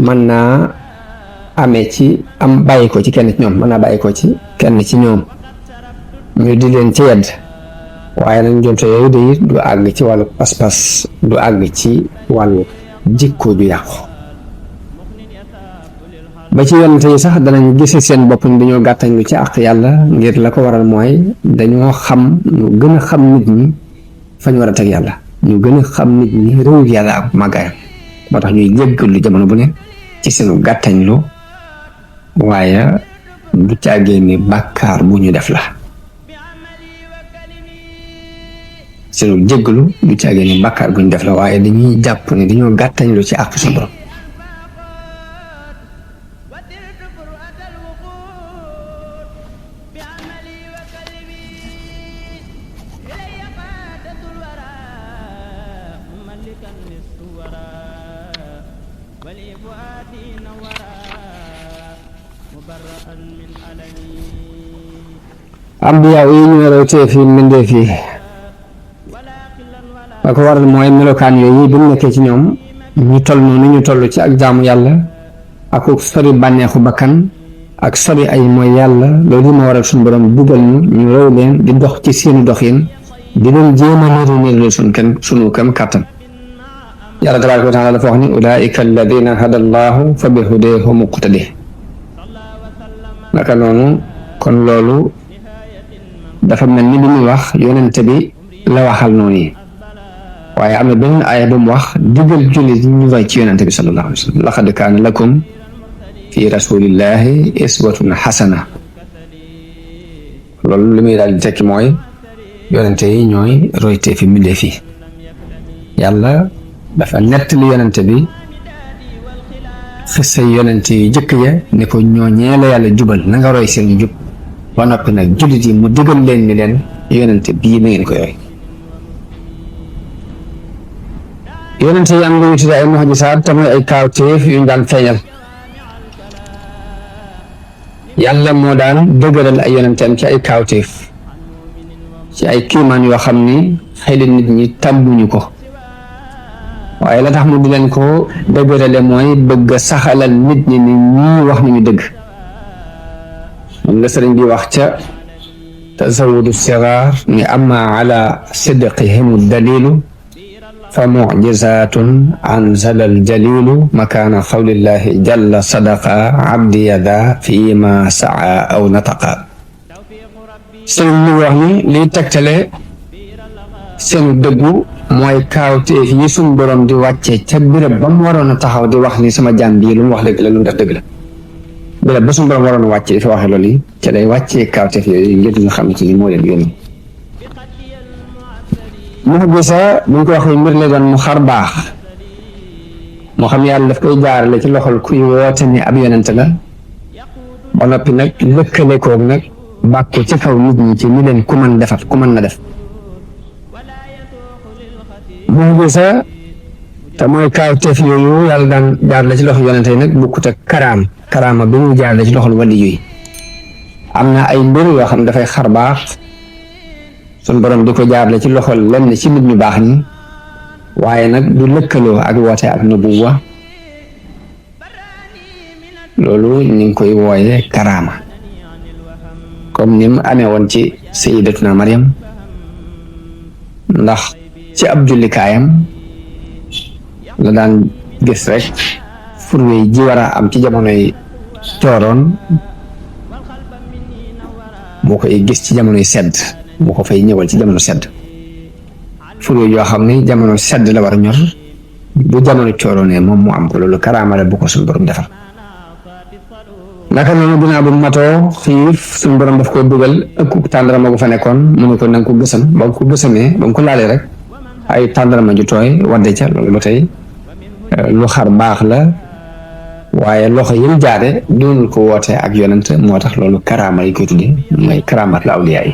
mën naa amee ci am bàyyi ko ci kenn ci ñoom mën naa bàyyi ko ci kenn ci ñoom ñu di leen ci yedd waaye nag njuumte yooyu de it du àgg ci wàllu pas-pas du àgg ci wàllu jikko ju yàqu ba ci yonent yi sax danañ gise seen bopp ni dañoo gàttañ lu ci àq yàlla ngir la ko waral mooy dañoo xam ñu gën a xam nit ñi fañ war a teg yàlla ñu gën a xam nit ñi réew yàlla ak màggaayam moo tax ñuy jéggalu jamono bu ne ci seenu gàttañ lu waaye du càggee ni bàkkaar bu ñu def la seenu jéggalu du càggee ni bàkkaar bu ñu def la waaye dañuy jàpp ne dañoo gàttañ lu ci àq suñu borom ambiya yi ñoo raw tee fi mbindee fii la ko waral mooy melokaan yooyu bi mu nekkee ci ñoom ñu toll noonu ñu toll ci ak jaamu yàlla ak sori bànneexu bakkan ak sori ay mooy yàlla loolu ma waral suñu borom dugal ñu raw leen di dox ci seeni doxin di leen jéem a niru suñu kam kàttan yàlla tabaaraka wa taala dafa wax ni ulaika alladina hada allahu fa bi hudahu muqtadi naka noonu kon loolu dafa mel ni bi muy wax yonente bi la waxal noonu yi waaye am na beneen aaya bu mu wax digal jullit yi ñu roy ci yonente bi sallallahu alayhi wa sallam laqad kaana lakum fi rasulillahi iswatun xasana loolu li muy daal di tekki mooy yonente yi ñooy roytee fi mbindee fi yàlla dafa nettali yonente bi xissa yonente yi jëkk ya ne ko ñooñee la yàlla jubal na nga roy seen jub ba noppi nag jullit yi mu digal leen ni leen yonente bii na ngeen ko yooy yonente yi am lu ñu tudde ay mu'jizaat tamit ay kaawteef yu ñu daan feeñal yàlla moo daan dëgëral ay yonenteem ci ay kaawteef ci ay kiimaan yoo xam ni xeli nit ñi tàmbuñu ko waaye la tax mu di leen ko dëgërale mooy bëgg a saxalal nit ñi ni ñii wax nañu dëgg moom la sëriñ bi wax ca tazawudu sigaar ni amma ala sidqihim dalilu fa mucjizatun anzala aljalilu makaana qawlillahi jalla sadaqa abdi yada fi ma saa aw nataqa sëriñ bi wax ni liy tegtale seenu dëggu mooy kaawteef yi suñ borom di wàccee ca béréb ba mu waroon a taxaw di wax ni sama jaam bii lu mu wax dëgg la lu mu def dëgg la béréb ba suñ borom waroon a wàccee dafa waxee loolu yi ca day wàccee kaawteef yooyu ngir ñu xam ci ni moo leen yónni mu gisa bu ñu ko waxee mbir la doon mu xar baax moo xam yàlla daf koy jaarale ci loxol kuy woote ni ab yonent la ba noppi nag lëkkale koog nag bàkku ci kaw nit ñi ci ni leen ku mën defat ku mën na def mu gisa te mooy kaawteef yooyu yàlla daan jaarale ci loxol yonent yi nag bukkut ak karaama bi muy jaarale ci loxol wali yi am na ay mbir yoo xam dafay xar baax sun borom di ko jaarale ci loxol lenn ci nit ñu baax ñi waaye nag du lëkkaloo ak woote ak nubuwa loolu ñu ngi koy wooye karaama comme ni mu amee woon ci sayidatuna Maryam ndax ci ab jullikaayam la daan gis rek furwe ji war a am ci jamonoy cooroon moo koy gis ci jamonoy sedd moo ko fay ñëwal ci jamono sedd furwe yoo xam ne jamono sedd la war a ñor bu jamono cooroonee moom mu am ko loolu karaama la bu ko suñu borom defal naka noonu dinaa bu matoo xiif suñu borom daf koo dugal ëkku tàndarama gu fa nekkoon mu ne ko na nga ko gësam ba nga ko gësamee ba nga ko laalee rek ay tàndarama ju tooy wadde ca loolu ba tey lu xar baax la waaye loxo yim jaare doonul ko woote ak yonent moo tax loolu karaama yi koy tudde mooy karaamat la awliyaa yi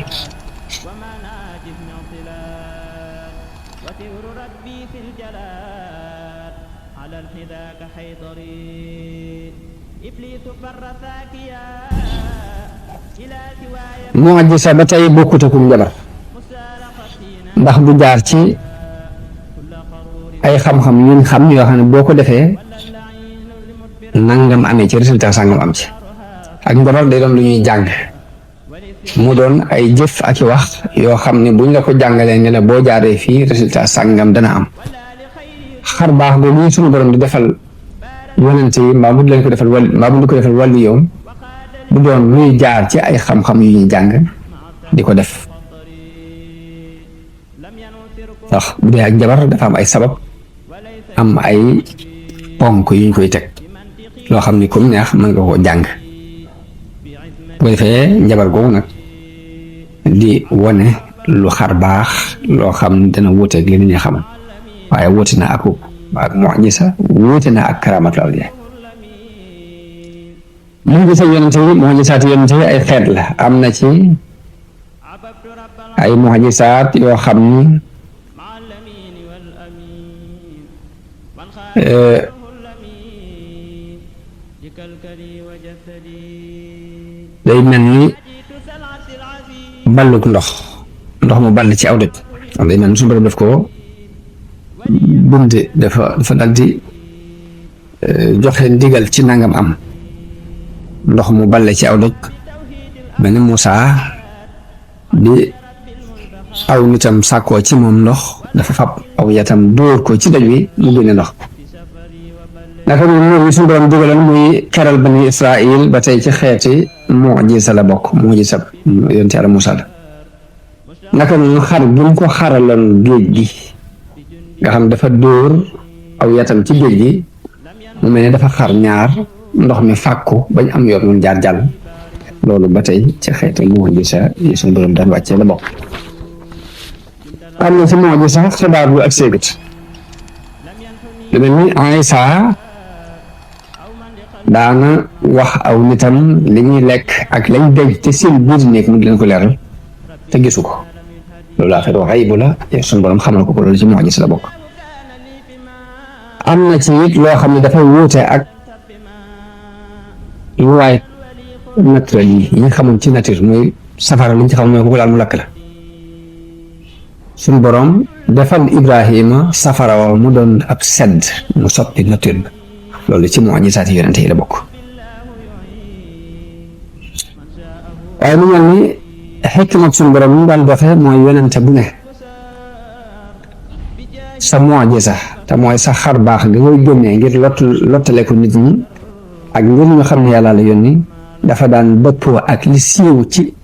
mu'jiza ba tey bokkut ak njabar ndax du jaar ci ay xam-xam yuñ xam yoo xam ne boo ko defee nangam amee ci résultat sangam am ci ak njabar day doon lu ñuy jàng mu doon ay jëf ak i wax yoo xam ne buñ la ko jàngalee ne la boo jaaree fii résultat sangam dana am xar baax boobu ñu suñu borom di defal yonent yi mbaa mu di leen ko defal mbaa mu di ko defal wàllu yow du doon luy jaar ci ay xam-xam yu ñuy jàng di ko def ndax bu dee ak njabar dafa am ay sabab am ay ponk yu ñu koy teg loo xam ni comme neex mën nga koo jàng bu ko defee njabar googu nag di wone lu xar baax loo xam ne dana wuuteeg li nit ñi xamal waaye wuute na ak mu'jiza wuute na ak karaamatul awliyaa mu'jiza yonent yi mu'jizaat yonent yi ay xeet la am na ci ay mu'jizaat yoo xam ni day mel ni balluk ndox mu ball ci aw doj day mel ni suñu borom def ko bind dafa dal di joxe ndigal ci nangam am ndox mu balle ci aw doj mel ni Muusaa di aw nitam sàkkoo ci moom ndox dafa fab aw yatam dóor ko ci doj wi mu génne ndox naka moom suñu borom digaloon muy keral bani Israil ba tey ci xeeti mu'jiza la bokk mu'jiza yonent Yàlla Muusaa la naka noonu xar gi mu ko xaraloon géej gi nga xam dafa dóor aw yatam ci géej gi mu mel ne dafa xar ñaar ndox mi fàkku bañ am yoon mun jaar jàll loolu ba tey ci xeeti mu'jiza yi suñu borom daan wàccee la bokk am na ci mu'jiza xibaar bu ak séegit lu mel ni Isaa daana wax aw nitam li ñuy lekk ak lañ denc te seen biir néeg mu di leen ko leeral te gisu ko loolu affaire xaybu la suñu borom xamal ko loolu ci mu'jiza la bokk am na ci it loo xam ne dafay wuute ak lu waay naturel yi ñu xamoon ci nature muy safara li ñu ci xam mooy ku ko laal mu lakk la suñu borom defal Ibrahima safara wa mu doon ab sedd mu soppi nature bi loolu ci mu'jizaat yi yonent yi la bokk waaye mu mel ni xikma suñu borom mu daan doxee mooy yonent bu ne sa mu'jiza te mooy sa xar baax nga ngay génnee ngir lottale ko nit ñi ak ngir ñu xam ne yàlla la yónni dafa daan dëppoo ak li siiw ci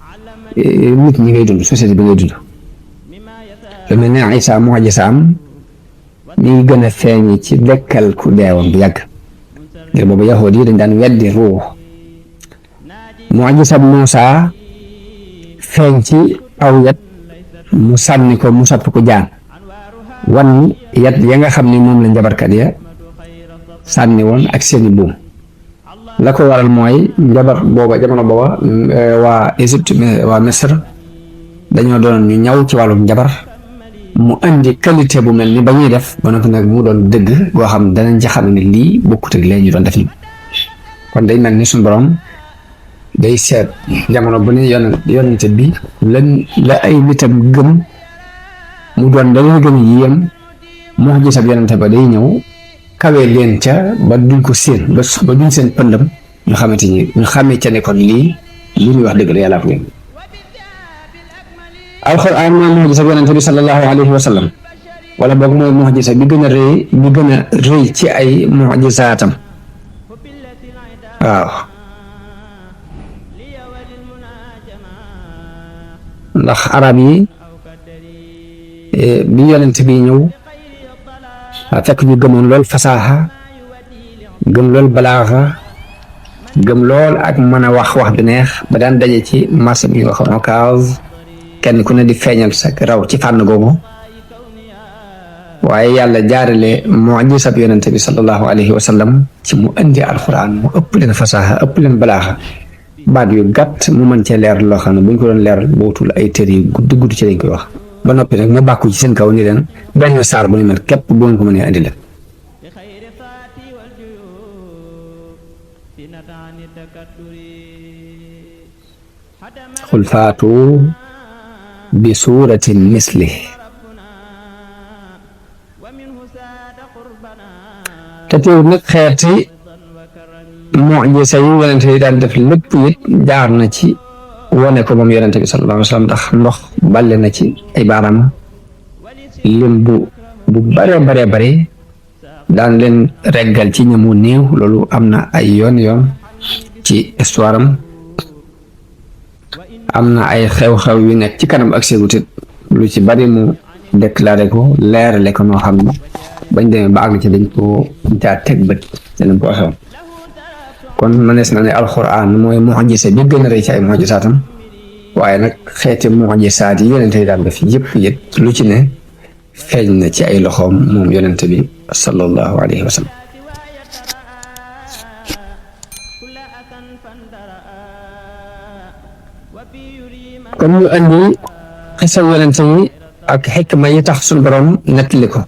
nit ñi ngay dund société bi ngay dund lu mel ne Isaa mu'jiza am mi ngi gën a feeñ ci dekkal ku deewoon bu yàgg ngir boobu yahuud yi dañ daan weddi ruux mu'jiza Muusaa feeñ ci aw yat mu sànni ko mu soppi ko jaan wan yat ya nga xam ne moom la njabarkat ya sànni woon ak seeni buum la ko waral mooy njabar booba jamono booba waa Égypte waa Misr dañoo doon ñu ñaw ci wàllum njabar mu indi qualité bu mel ni ba ñuy def ba noppi nag mu doon dëgg boo xam danañ ci xam ne lii bokkut ak lee ñu doon def ni kon day mel ni suñu borom day seet jamono bu ne yonente bi la ay nitam gëm mu doon dañoo gën a yéem mu'jiza yonente ba day ñëw kawee leen ca ba duñ ko séen ba duñ seen pëndam ñu xamante ni ñu xamee ca ne kon lii li ñuy wax dëgg la yàlla ko ngeen alxuraan mooy mu'jiza yonente bi sallallahu alayhi wa sallam wala boog mooy mu'jiza bi gën a rëy ci ay mu'jizaatam waaw ndax arab yi bi yonent bi ñëw fekk ñu gëmoon lool fasaaxa gëm lool balaaxa gëm lool ak mën a wax bi neex ba daan daje ci marché bi ñu wax Ocass kenn ku ne di feeñal sa raw ci fànn googu waaye yàlla jaarale mu'jiza bi yonent bi sallallahu alayhi wa sallam ci mu indi alxuraan mu ëpp leen fasaaxa ëpp leen balaaxa baat yu gàtt mu mën cee leer loo xam ne bu ñu ko doon leeral bootul ay tër yu gudd ci lañ koy wax ba noppi nag mu bàkku ci seen kaw ni leen benn saar bu ni mel képp bu ngeen ko mënee andi leen xul faatu bi suuratin misli te teewul nag xeeti mucjisa yi yonente yi daan def lépp it jaar na ci wane ko moom yonente bi sallallahu alayhi wa sallam ndax ndox balle na ci ay baaraam lim bu bare bare daan leen reggal ci ñamu néew loolu am na ay yoon ci histoire am na ay xew-xew yu nekk ci kanam ak ségutit lu ci bari mu déclaré ko leerale ko noo xam ne bañ demee ba àgg ci dañ ko jaa teg bët danañ ko waxewoon kon mënees na ne alxuraan mooy mucjisa bi gën a rëy ci ay mucjisaatam waaye nag xeeti mucjisaat yi yonente yi daan def yëpp lu ci ne feeñ na ci ay loxoom moom yonente bi sallallahu alayhi wa sallam kon ñu andi xisa yonente yi ak xikma yi tax suñu borom nettali ko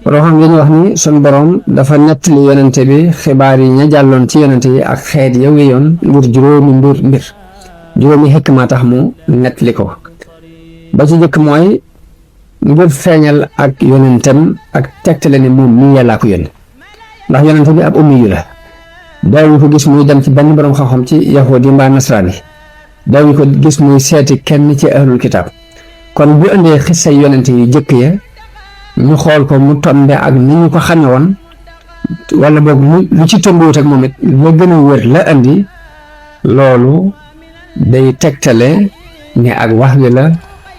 loo xam dañuy wax ni suñu borom dafa nettali yonente bi xibaar yi ña jàlloon ci yonente yi ak xeet ya wéyoon ngir juróomi xikma tax mu nettali ko ba ci jëkk mooy ngir feeñal ak yonentem ak tegtale ne moom mii yàllaa ko yónni ndax yonente bi ab ummi yu la daawuñu ko gis muy dem ci benn borom xam-xam ci yahudi mbaa nasraani daawuñu ko gis muy seeti kenn ci ahlul kitaab kon bu indee xisa yonente yu jëkk ya ñu xool ko mu tombe ak ni ñu ko xame woon wala boog lu ci tombuwut ak moom it la gën a wër la andi loolu day tegtale ne ak wax wi la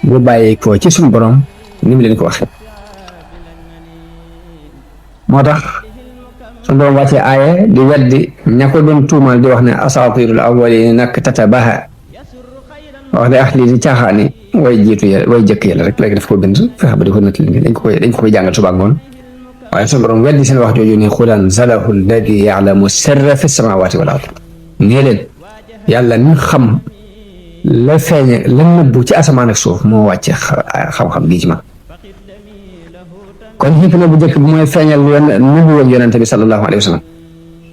bu bàyyi ko ci suñu borom ni mu leen ko waxee moo tax suñu borom wàccee aaye di weddi ña ko doon tuumal di wax ne asaatirul awwalin nag tatabaha wax de lii di caaxaani way jiitu ya way jëkk ya la rek léegi daf ko bind fexe ba di ko nettali dañ ko koy jàngal suba ngoon waaye suñu borom weddi seen wax jooju ne qul anzalahu alladi ya'lamu sirra fi samawati wal ard nee leen yàlla ni xam la feeñe la nëbbu ci asamaan ak suuf moo wàcce xam-xam bii ci man kon xikma bu njëkk bi mooy feeñal nëbbu woon yonente bi sallallahu alayhi wa sallam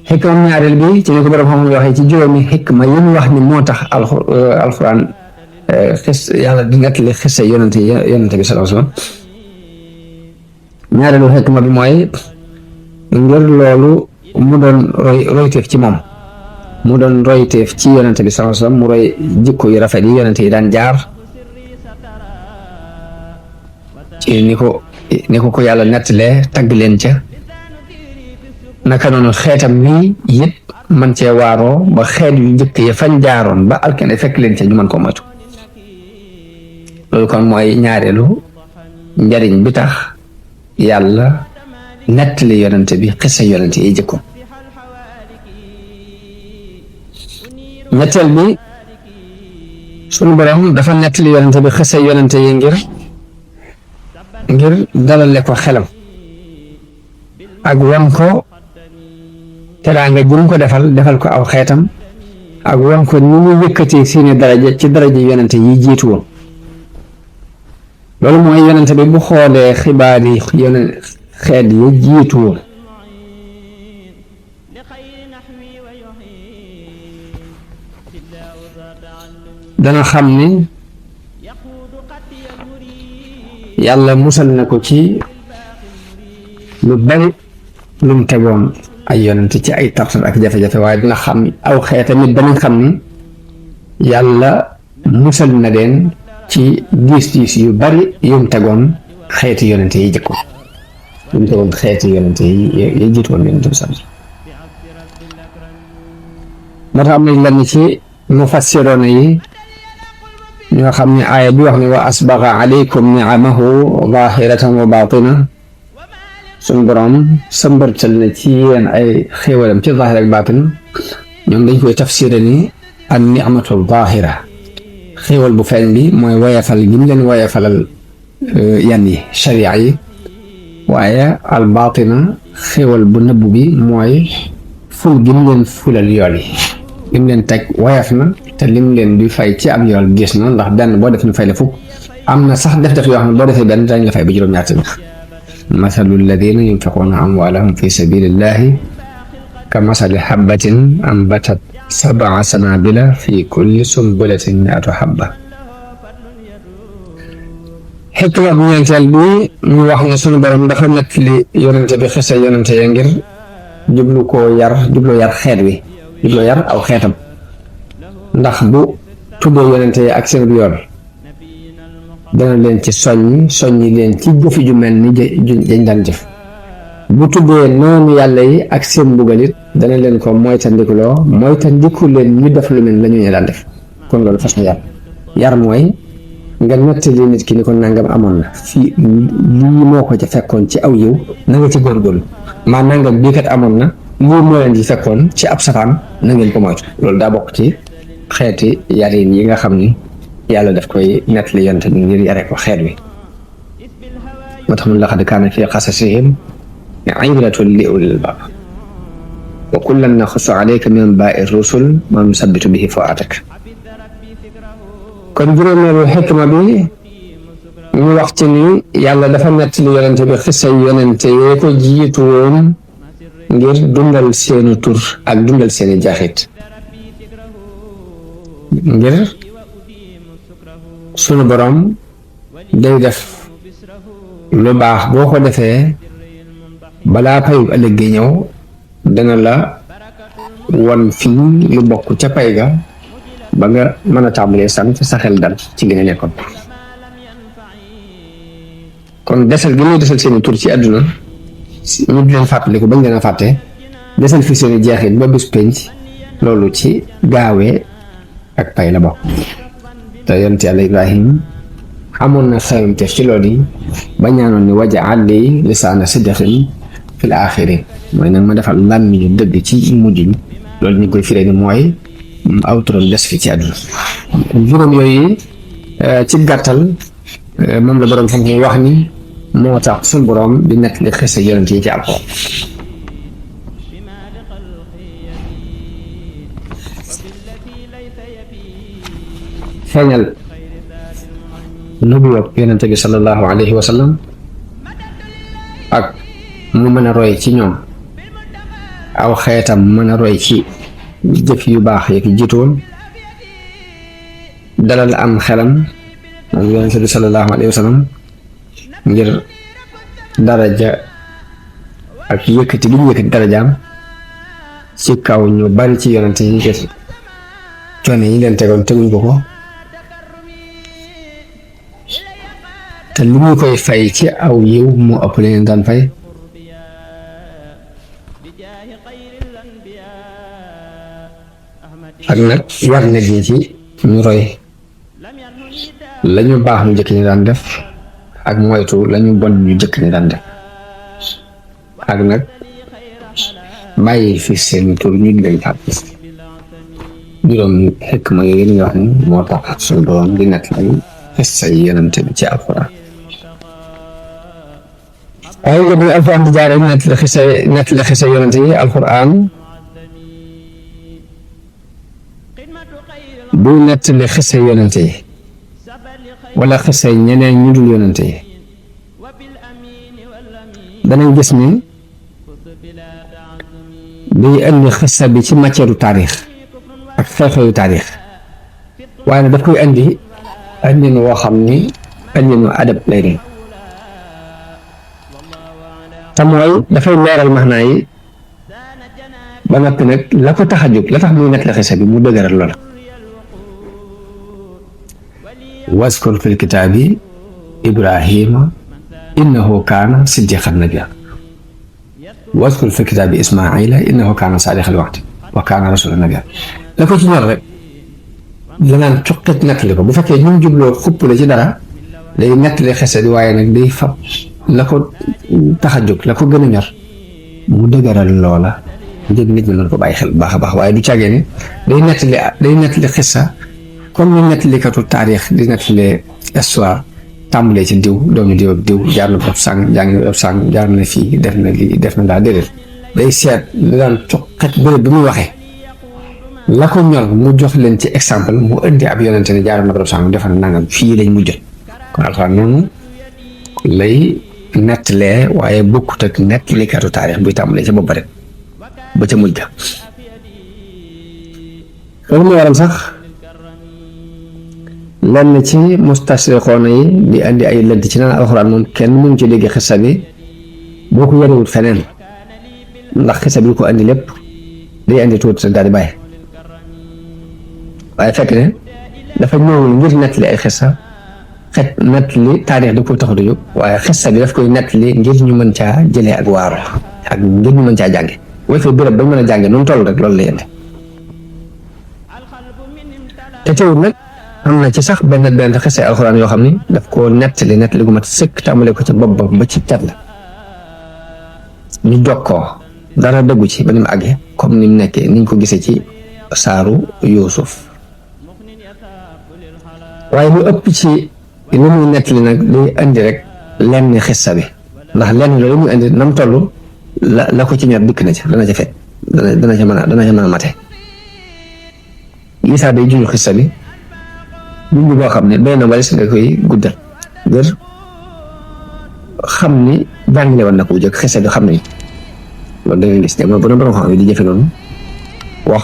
xikma ñaareel bi ci ni ko borom xam-xam waxee ci juróomi xikma yi mu wax ni moo tax alxuraan yàlla di nettali xisa yonente bi sallallahu alayhi wa sallam ñaareelu xikma bi mooy ngir loolu mu doon royteef ci moom mu doon royteef ci yonente bi sallallahu alayhi wa sallam mu roy jikko yu rafet yi yonente yi daan jaar ci ni ko yàlla nettalee tagg leen ca naka noonu xeetam wi it man cee waaroo ba xeet yu njëkk ya fañ jaaroon ba alkene fekk leen ca ñu mën koo moytu loolu kon mooy ñaareelu njariñ bi tax yàlla nettali yonente bi xisa yonente yi jëkkoon ñetteel bi sunu borom dafa nettali yonente bi xisa yonente yi ngir dalale ko xelam ak wan ko teraanga ji mu ko defal ko aw xeetam ak wan ko ni mu yëkkatee seeni daraja ci daraja yonente yi jiitu woon loolu mooy yonente bi bu xoolee xibaar yi xeet yi jiitu woon dana xam ni yàlla musal na ko ci lu bari lu mu tegoon ay yonent ci ay tartar ak jafe-jafe waaye dina xam aw xeetamit danañ xam ni yàlla musal na leen ci diis yu bari yu mu tegoon xeeti yonent yi jëkkoon yu mu tegoon xeeti yonent yi jiitu woon yonent bi sax moo tax am nañ lenn ci mufassiroona yi ñoo xam ne aaya bi wax ne wa asbaga alaykum niamahu zahiratan wa batina suñ borom sëmbartal na ci yéen ay xéewalam ci zahir ak batin ñoom dañ koy tafsiré ni an ni'matu zahira xéewal bu feeñ bi mooy woyafal gi mu leen woyafalal yan yi sharia yi waaye al batina xéewal bu nëbbu bi mooy ful gi mu leen fulal yool yi lim leen teg woyaf na te lim leen di fay ci ab yool gis na ndax benn boo def ñu fay la fukk am na sax def yoo xam ne boo defee benn dañ la fay ba juróom-ñaar tamit mathalu alladina yunfiquuna amwaalahum fi sabilillahi ka masali habbatin ambatat sab'a sanabila fi kulli sumbulatin mi'atu habba. xikma bu ñeenteel bi ñu wax ne sunu borom dafa nettali yonente bi xisa yonente ya ngir jublu yar xeet wi jubloo yar aw xeetam ndax bu tuddee yonente yi ak seen yoon dana leen ci soññi leen ci jëfi ju mel ni dañ daan jëf. bu tuddee noonu yàlla yi ak seen mbugalit dana leen ko moytandiku leen ñu def lu mel la ñu daan def. kon loolu façon yar mooy nga nettali nit ki ni ko nangam amoon na fii lii moo ko ca fekkoon ci aw yiw na nga ci góorgóorlu maa nangam bii kat amoon na lii moo leen ci fekkoon ci ab safaan na ngeen ko moytu. loolu daa bokk ci xeeti yarin yi nga xam ni yàlla daf koy nettali yonent bi ngir yare ko xeet wi. moo tax mun laqad kaana fii qasasihim ibratun li ulil albaab wa kullan naxussu alayka min anbaa'i rusul maa nusabbitu bihi fu'aadak. kon juróomeelu xikma bi ñu wax ci ni yàlla dafa nettali yonente bi xisay yonente yee ko jiitu woon ngir dundal seeni tur ak dundal seeni jaaxit. ngir sunu borom day def lu baax boo ko defee balaa payu ëllëg gi ñëw dana la won fii lu bokk ca pay ga ba nga mën a tàmbalee sant sa xel dal ci li nga nekkoon. kon desal gi muy desal seeni tur ci àdduna ñu di leen fàttaliku bañ leen a fàtte desal fi seeni jeexit ba bis penc loolu ci gaawee ak pay la bokk. te yonent Yàlla Ibrahim amoon na xeymteef ci loolu yi ba ñaanoon ni waj'al li lisaana sidqin fil aaxirin mooy nag ma defal làmmiñu dëgg ci mujj ñi. loolu ñu koy firee ni mooy aw turam des fi ci àdduna. juróom yooyu ci gàttal moom la borom xam-xam wax ni moo tax suñu borom di nettali xisa yonent yi ci Alxuraan. feeñal nubuwwa yonent bi sallallahu alayhi wa sallam ak mu mën a roy ci ñoom aw xeetam mën a roy ci jëf yu baax yi ki jiitoon dalal am xelam moom yonent bi sallallahu alayhi wa sallam ngir daraja ak yëkkati li ñu yëkkati darajaam ci kaw ñu bari ci yonent yi gis coono yi leen tegoon teguñ ko te li mu koy fay ci aw yiw moo ëpp leen daan fay. ak nag war nit ñi ci ñu roy lañu baax ñu jëkk ñi daan def ak moytu lañu bon ñu jëkk ñi daan def ak nag bàyyi fi seen tur ñu di leen fàtte. juróom xikma yooyu li nga wax ni moo tax suñu borom di nekk lay xissa yi yonente bi ci Alxuraan. waaye nga bi Alxuraan di jaare nettali xissa yonente yi Alxuraan bu nettali xisa yonente yi wala xisa ñeneen ñu dul yonente yi danañ gis ni day indi xisa bi ci matière taarix ak xew-xewu taarix waaye nag daf koy indi woo xam ni andinu adab lay doon te mooy dafay leeral maxnaa yi ba noppi nag la ko tax a jóg la tax muy nettali xisa bi mu dëgëral loola. waskur fil kitaabi Ibrahima innahu kaana siddiqan nabiyya waskur fil kitaabi Ismaila innahu kaana saadiqal wa'di wa kaana rasuulan nabiyya la ko ci ñor rek la naan coqet nettali ko bu fekkee ñu jubloo xupp la ci dara day nettali xese di waaye nag day fab la ko tax a jóg la ko gën a ñor mu dëgëral loola njëg nit ñi mën ko bàyyi xel bu baax a baax waaye du càggee ne day nettali xissa comme ñu nettalikatu taarix di nettali histoire tàmbalee ci diw doomu diw ak diw jaar na bopp sàng jàng na bopp sàng jaar na fii def na lii def na laa déedéet day seet lu daan coqet bërëb bi muy waxee la ko ñor mu jox leen ci exemple mu indi ab yonente ne jaar na bopp sàng defal nangam fii lañ mujj kon Alxuraan noonu lay nettalee waaye bokkut ak nettalikatu taarix buy tàmbalee ci bopp rek ba ca mujj ga loolu moo waral sax lenn ci mustashrixoona yi di andi ay lënt ci naan alxuraan moom kenn mënu ci dégg xissa bi boo ko yarewul feneen ndax xissa bi ko andi lépp day andi tuuti sa daal di bàyyi waaye fekk ne dafa ñëwul ngir nettali ay xissa nettali taarix da koy tax a jóg waaye xissa bi daf koy nettali ngir ñu mën caa jëlee ak waaru ak ngir ñu mën caa jànge way fay béréb bañ mën a jànge nu mu toll rek loolu lay indi te teewul nag am na ci sax benn xissa alxuraan yoo xam ni daf koo nettali gu mat sëkk tàmbale ko ca bopp ba ci cat la ñu jokkoo dara dëggu ci ba ni mu àggee comme ni mu nekkee niñ ko gisee ci saaru Yuusuf waaye lu ëpp ci li muy nettali nag day indi rek lenn xissa bi ndax lenn loolu muy indi nam toll la ko ci ñor dikk na ci dana ca fekk dana ca mën a mate Isaa day junj xissa bi junj boo xam ne doy na walis nga koy guddal ngir xam ni jàngale woon na ko bu jëkk xissa bi xam nañu loolu da ngay gis ne mooy borom xam-xam yi di jëfe noonu wax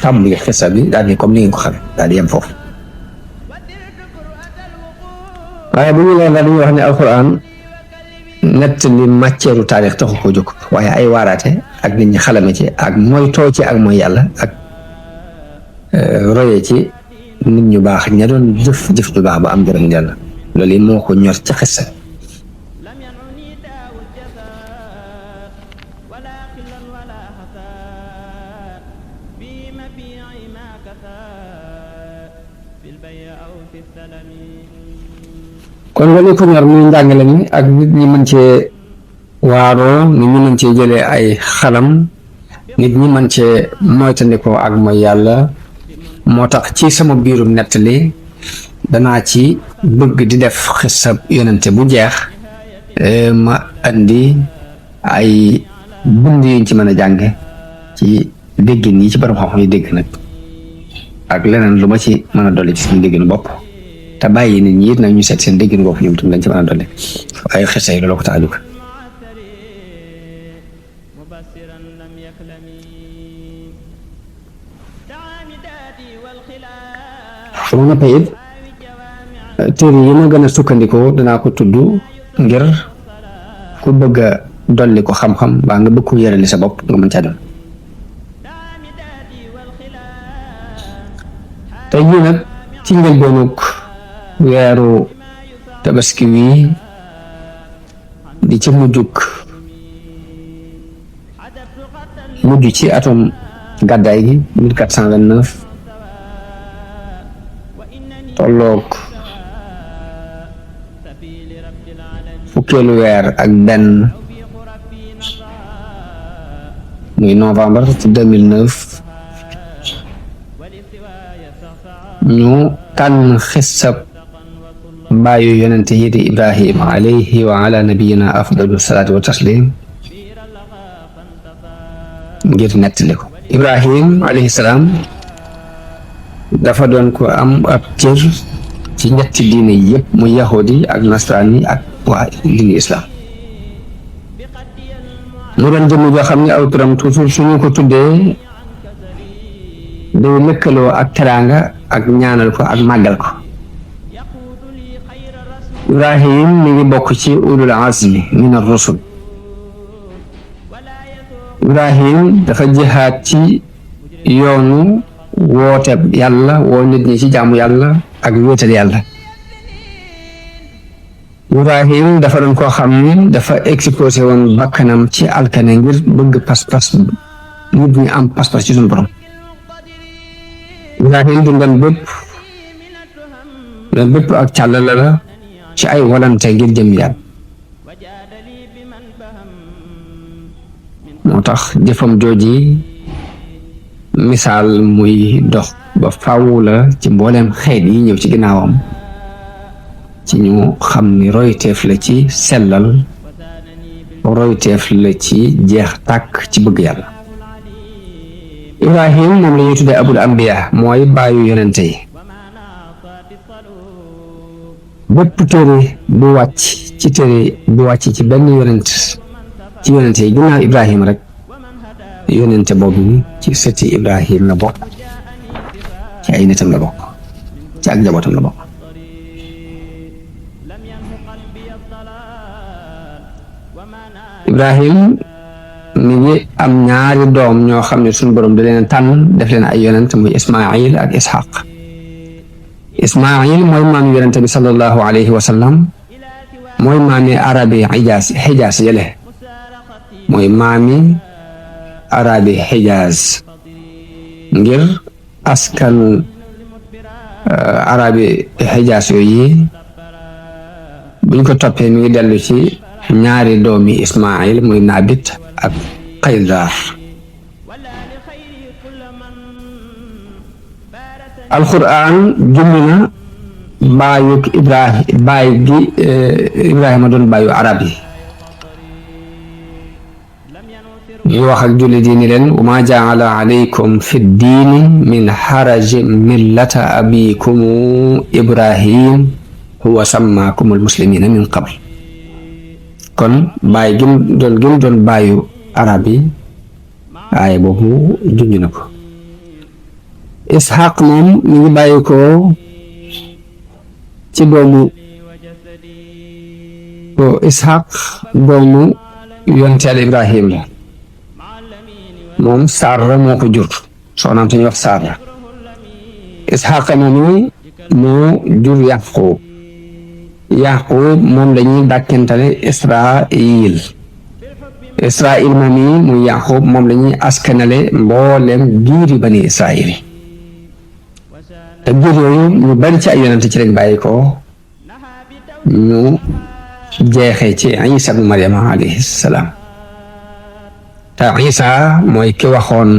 tàmbali xissa bi daal ni comme ni ngeen ko xamee daal di yem foofu waaye bu ñu leen daal dañuy wax ne alxuraan nett li matière taarix taxu ko jóg waaye ay waaraate ak nit ñi xalame ci ak mooy too ci ak mooy yàlla ak roye ci nit ñu baax ña doon jëf ju baax ba am jërëm yàlla loolu yi moo ko ñor ci xissa kon loolu ko ñor muy njàngale mi ak nit ñi mën cee waaroo nit ñi mën cee jëlee ay xalam nit ñi mën cee moytandikoo ak mooy yàlla moo tax ci sama biirum nettali danaa ci bëgg di def xissa yonente bu jeex ma andi ay bind yuñ ci mën a jànge ci déggin yi ci borom xam-xam yi dégg nag ak leneen lu ma ci mën a dolli ci suñu dégginu bopp te bàyyi nit ñi it nag ñu seet seen déggin bopp ñoom tam dañ ci mën a dolli ay xissa yi loolu ko tax a jóg su ma noppee it téere yi ma gën a sukkandikoo danaa ko tudd ngir ku bëgg a dolli ko xam-xam baa nga bëgg ko yërali sa bopp nga mën caa dem tey jii nag ci njëlbeenug weeru tabaski wi di ci mujj ci atum gàddaay gi 1429 tolloog fukkeelu weer ak benn muy novembre ci 2009 ñu tànn xissab bàyyu yonente yi di Ibrahima alayhi wa ala nabiyina afdalu salaatu wa taslim ngir nettali ko Ibrahim alayhi salaam dafa doon ko am ab cër ci ñetti diine yi yëpp muy yahudi ak nasraan yi ak waa diine islam mu doon jëmm joo xam ne aw turam toujours suñu ko tuddee day lëkkaloo ak teraanga ak ñaanal ko ak màggal ko Ibrahim mi ngi bokk ci ulul azmi min ar-rusul Ibrahim dafa jihaad ci yoonu woote yàlla woo nit ñi ci jaamu yàlla ak wéetal yàlla Ibrahim dafa doon koo xam ni dafa exposé woon bakkanam ci alkane ngir bëgg pas-pas nit ñi am pas-pas ci suñu borom Ibrahim dundam bépp ak càllala la ci ay walante ngir jëm yàlla moo tax jëfam jooji misaal muy dox ba faaw la ci mbooleem xeet yi ñëw ci ginnaawam ci ñu xam ni royteef la ci sellal royteef la ci jeex tàkk ci bëgg yàlla Ibrahim moom la ñuy tuddee abul ambiya mooy bàyyu yonente yi bépp téere bu wàcc ci benn yonent ci yonente yi ginnaaw Ibrahima rek yonente boobu ci sëti Ibrahim la bokk ci ay nitam la bokk ci ak njabootam la bokk. Ibrahim mi ngi am ñaari doom ñoo xam ne suñu borom da leen tànn def leen ay yonent muy Ismail ak Ishaq. Ismail mooy maam yonente bi sallallahu alayhi wa sallam mooy maami arabi xijaas yële mooy maami arabi xijaas ngir askan arabi xijaas yooyu buñ ko toppee mi ngi dellu ci ñaari doomi Ismail muy Naabit ak Qaydar. alquran junni na baayug Ibrahima doon baayu arab yi ñu wax ak jullit yi ni leen wa ma jaala alaykum fi ddiini min xarajin millata abikum Ibrahim huwa sammaakum almuslimina min qabl. kon baay gim doon baayu arab yi aaya boobu junj na ko. Ishaq moom mi ngi bàyyi ko ci doomu Ishaq doomu yonteel Ibrahim la moom Saara moo ko jur soxnaam suñuy wax Saara. Ishaq moom moo jur Yaqub moom lañuy dàkkentale Israil moom muy Yaqub moom lañuy askanale mboolem giiri bani Israil te giir yooyu ñu bari ci ay yonent ci lañ bàyyi ko ñu jeexee ci Isa ibnu Maryama alayhi salaam te Isa mooy ki waxoon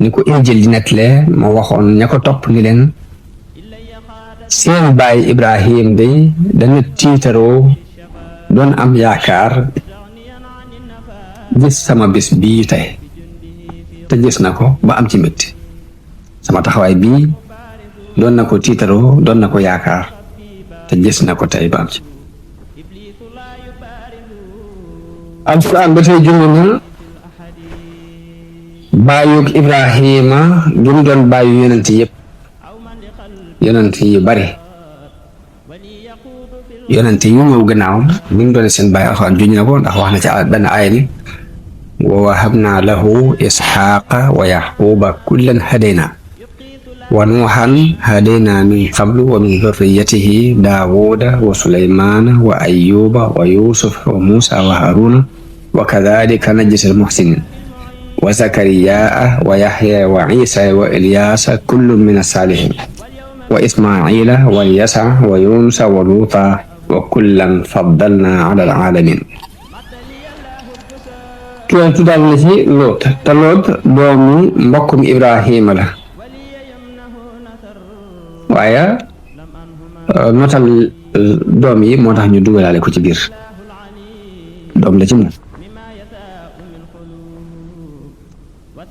ni ko Injil di nettale moo waxoon ña ko topp ni leen seen baay Ibrahim de dana tiitaroo doon am yaakaar gis sama bis bii tey te gis na ko ba am ci métti sama taxawaay bii doon na ko tiitaroo doon na ko yaakaar te gis na ko tey ba am ci. alquran ba tey junj na baayug Ibrahima gi mu doon baayu yonent yëpp yonent yu bari yonent yu ñëw gannaawam mi ngi doon seen baay alxuraan junj na ko ndax wax na ci benn aaya ni wa wahabna lahu isxaaqa wa yaquba kullan hadayna wa nuuhan hadayna min qablu wa min dhurriyyatihi daawuda wa sulaymana wa ayyuba wa yusuf wa musa wa haruna wa kadhalika najzi al-muhsinin wa zakariyaa wa yahya wa isa wa ilyasa kullun min as-salihin wa ismaila wa yasa wa yunusa wa luuta wa kullan faddalna ala al-alamin. ki tuddal na ci Loot te Loot doomi mbokkum Ibrahima la waaye notal doom yi moo tax ñu dugalaale ko ci biir doom la ci moom.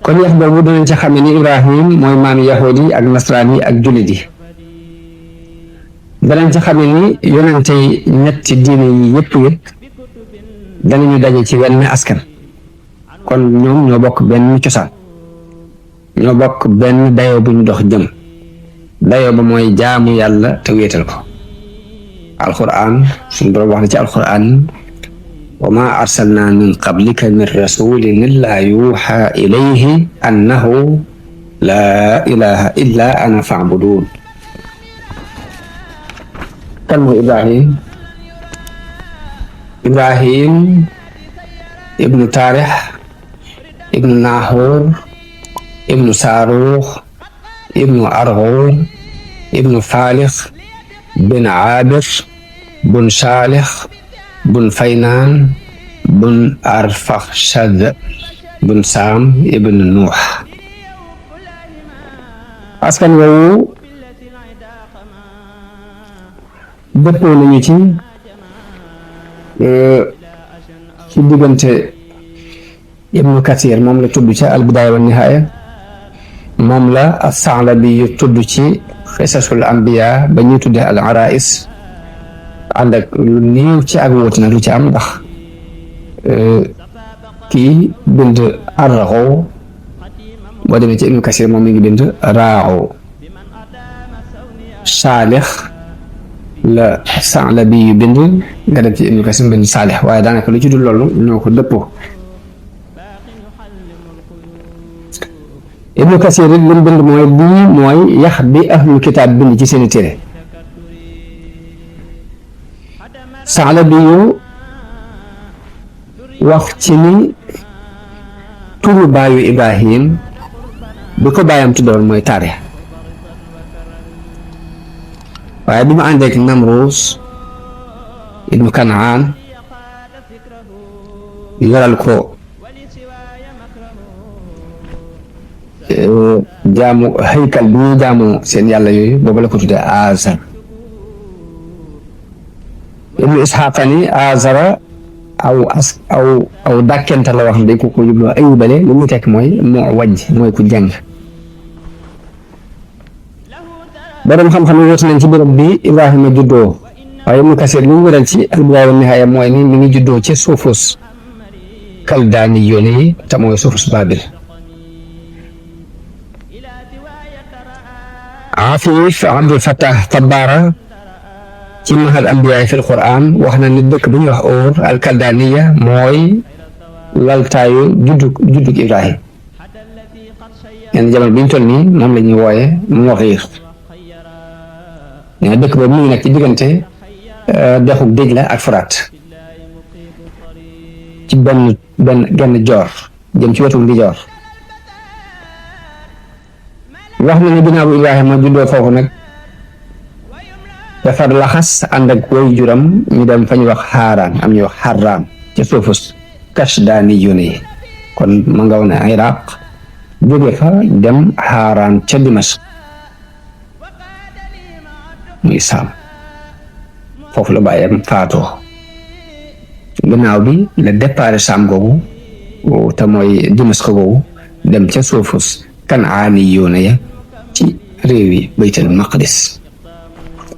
kon yax boobu danañ ci xame ni Ibrahim mooy maami yahuud yi ak nasraan yi ak jullit yi. danañ ci xame ni yonente ñetti diine yi yëpp danañu daje ci wenn askan kon ñoom ñoo bokk benn cosaan ñoo bokk benn dayoo bu ñu dox jëm dayoo ba mooy jaamu yàlla te wéetal ko. alquran suñu borom wax na ci alquran wa ma arsalna min qablika min rasulin illa yuha ilayhi annahu la ilaha illa ana fa'budun. kan mooy Ibrahim ibnu Taarix ibnu Nahor ibnu Saarux ibnu Arxur ibnu Faalix bin Aabir bun Saalix bun Faynaan bun Arfaxshad bun Saam ibnu Nuux. askan woowu dëppoo nañu ci diggante Ibnu Kathir moom la tudd ci al-Bidaaya wa Nihaaya moom la as-Sa'labi yu tudd ci Qisasul Anbiya ba ñuy tuddee al-Araa'is ànd ak lu néew ci ak wóote nag lu ci am ndax kii bind arraxu boo demee ci Ibnu Kasir moom mi ngi bind raaxu saalix la Sa'labi yu bind nga dem ci Ibnu Kasir bind saalix waaye daanaka lu ci dul loolu ñoo ko dëppoo. Ibnu Kasir it li mu bind mooy lii mooy yax bi ahlul kitaab bind ci seeni téere. Sa'labi yu wax ci ni turu baayu Ibrahim bi ko baayam tuddoon mooy Taarix waaye bi mu ànd ak Namruus ibnu Kanaan yoral ko jaamu haykal bi ñuy jaamu seen yàlla yooyu boobu la ko tuddee Azar. Ibnu Isxaaqa ni Azara aw dàkkenta la wax ne dañ ko jubloo ayubale li muy tekk mooy moo wàjj mooy ku jàng. borom xam-xam yi woote nañ ci béréb bi Ibrahima juddoo waaye Ibnu Kasir li mu wéral ci al-Bidaaya wa Nihaaya mooy ni mi ngi juddoo ci suufus kaldaani yoon yi te mooy suufus Baabil. Afiif Abdul Fattah Tabbaara ci mahal ambiyaay fil Qur'an wax na ni dëkk bu ñuy wax Ur al-Kaldaaniya mooy laltaayu juddug Ibrahim. yenn jamono bi ñu toll nii moom la ñuy wooye Muxiir. nee dëkk boobu mu ngi nekk ci diggante dexu Dij la ak Furaat ci genn joor jëm ci wetu ndijoor. wax na ne ginnaaw bu Ibrahima juddoo foofu nag dafa laxas ànd ak way juram ñu dem fa ñuy wax Haaraan am ñuy wax Harraan ca suufus Kashdaani yóne yi kon ma nga woon Iraq jóge fa dem Haaraan ca Dimashq muy Saam foofu la bàyyam faatoo. ginnaaw bi la départ Saam googu te mooy Dimashq googu dem ca suufus Kanaani yóne ya ci réewi Baytul Maqdis.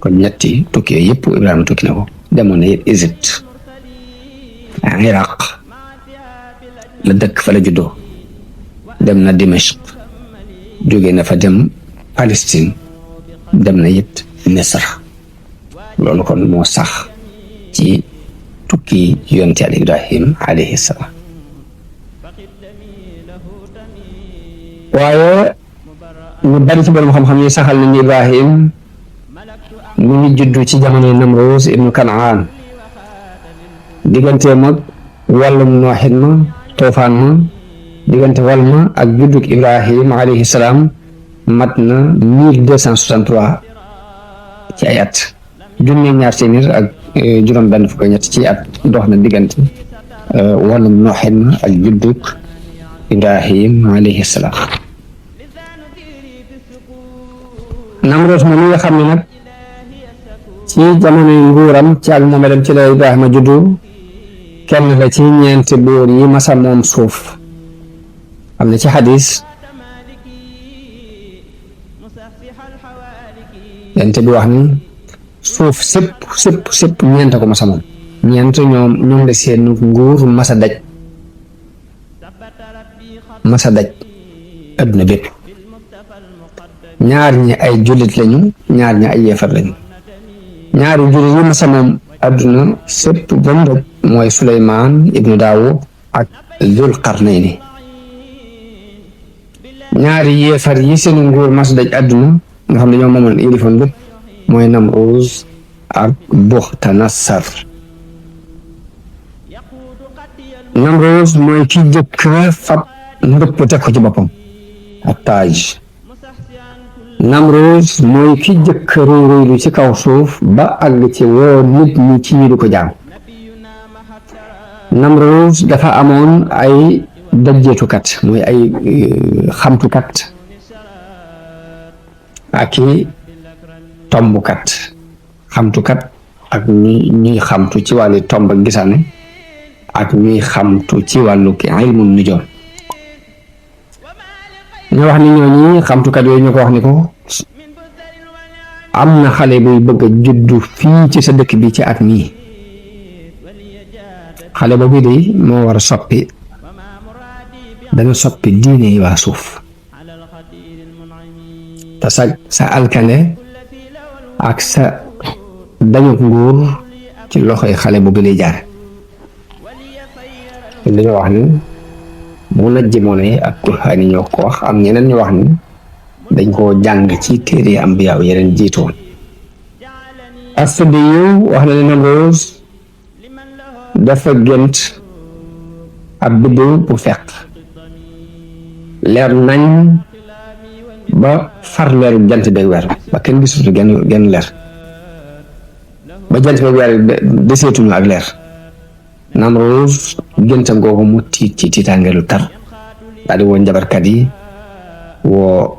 kon ñetti tukki yooyu yëpp Ibrahima tukki na ko demoon na yëpp Égypte Iraq la dëkk fa la juddoo dem na Dimashq jóge na fa dem Palestine dem na it Misr loolu kon moo sax ci tukki yonent Yàlla Ibrahim alayhi salaam. waaye ñu bari ci borom xam-xam yi saxal nañu Ibrahim mu ngi juddu ci jamono Namruus ibnu Kanaan diggante mag wàllum nooxin ma toofaan ma diggante wàll ma ak juddug Ibrahim alayhi salaam mat na 1263 ci ay at junni ñaar téeméer ak juróom benn fukk ñett ci at dox na diggante wàllum nooxin ma ak juddug Ibrahim alayhi salaam. Namruus moom mi nga xam ne nag ci jamono nguuram ci ak moomeelam ci la Ibrahima juddu kenn la ci ñeenti buur yi masa moom suuf am na ci xadis yonent bi wax ni suuf sëpp ñeent ko masa moom ñeent ñoom la seen nguur masa daj adduna bépp ñaar ñi ay jullit lañu ñaar ñi ay yéefar lañu ñaari jullit yi masa moom adduna sëpp ba mu daj mooy Suleymaan ibnu Daawud ak Zul Qarnayni ñaari yéefar yi seen nguur mas daj adduna nga xam ne ñoo moomoon yilifoon bépp mooy Namruus ak Buxtanassar. Namruus mooy ki jëkk fab ndëpp teg ko ci boppam ak taaj. Namruus mooy ki jëkk réylu ci kaw suuf ba àgg ci woo nit ñi ci ñu di ko jaam. Namruus dafa amoon ay dajjeetukat mooy ay xamtukat ak i tombukat xamtukat ak ñuy xamtu ci wàllu tomb ak gisaane ak ñuy xamtu ci wàllu ki ilmu nujoom. ñu wax ni ñooñu xamtukat yooyu ñu ko wax ni ko am na xale buy bëgg a juddu fii ci sa dëkk bi ci at mii xale boobu de moo war a soppi dana soppi diine yi waa suuf te sa alkane ak sa dañu nguur ci loxoy xale bu lay jaar dañoo wax ni mu najjimoon yi ak kurxaan yi ñoo ko wax am ñeneen ñu wax ni dañ koo jàng ci téere ambiya yeneen jiitoon As-Suddi wax na ne Namruus dafa gént ab biddiw bu fekk leer nañ ba far leeru jant beeg weer ba kenn gisatu genn leer ba jant beeg weer deseetuñu ak leer Namruus géntam googu mu tiit ci tiitaange lu tar daal di woo njabarkat yi woo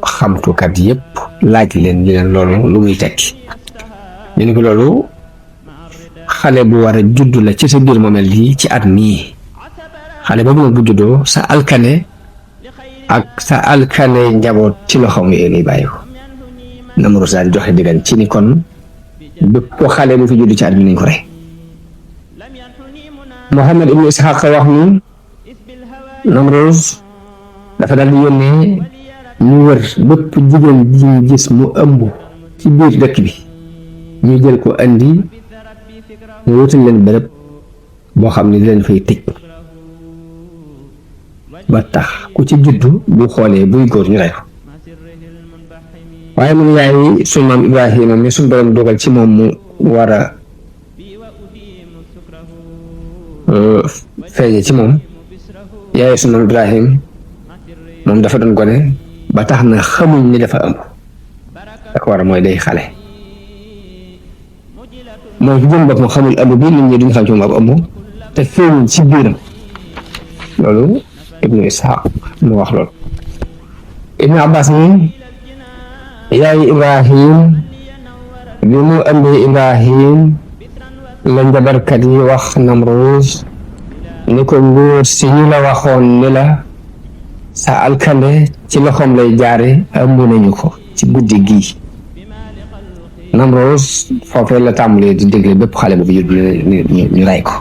xamtukat yépp laaj leen ñu leen loolu lu muy tekki ñu ne ko loolu xale bu war a judd la ci sa biir moomeel yi ci at mii xale boobu nag bu juddoo sa alkane ak sa alkane njaboot ci loxoom yi lay bàyyi ko Namruus daal di joxe digal ci ni kon bépp xale bu fi judd ci at mi nañ ko rey Muhammad ibnu Ishaq wax ni Namruus dafa daal di yónnee ñu wër bépp jigéen ji ñu gis mu ëmb ci biir dëkk bi ñu jël ko andi ñu wutal leen bërëb boo xam ne di leen fay tëj ba tax ku ci juddu bu xoolee buy góor ñu rey ko waaye mun yaay suñ maam Ibrahima mi suñ borom dogal ci moom mu war a feeñe ci moom yaay suñ maam Ibrahim moom dafa doon gone ba tax na xamuñ ni dafa ëmb da ko war a mooy day xale moom ci jëm bopp mu xamul ëmb bi nit ñi duñ xam ci moom ab ëmb te feeñuñ ci biiram loolu Ibnu Ishaq mu wax loolu Ibnu Abbas ni yaayu Ibrahim bi mu ëmbee Ibrahim la njabarkat yi wax Namruus ni ko nguur si ñu la waxoon ni la sa alkande ci loxoom lay jaare ëmb nañu ko ci guddi gii Namruus foofee la tàmbalee di dégle bépp xale bu fi juddu ñu rey ko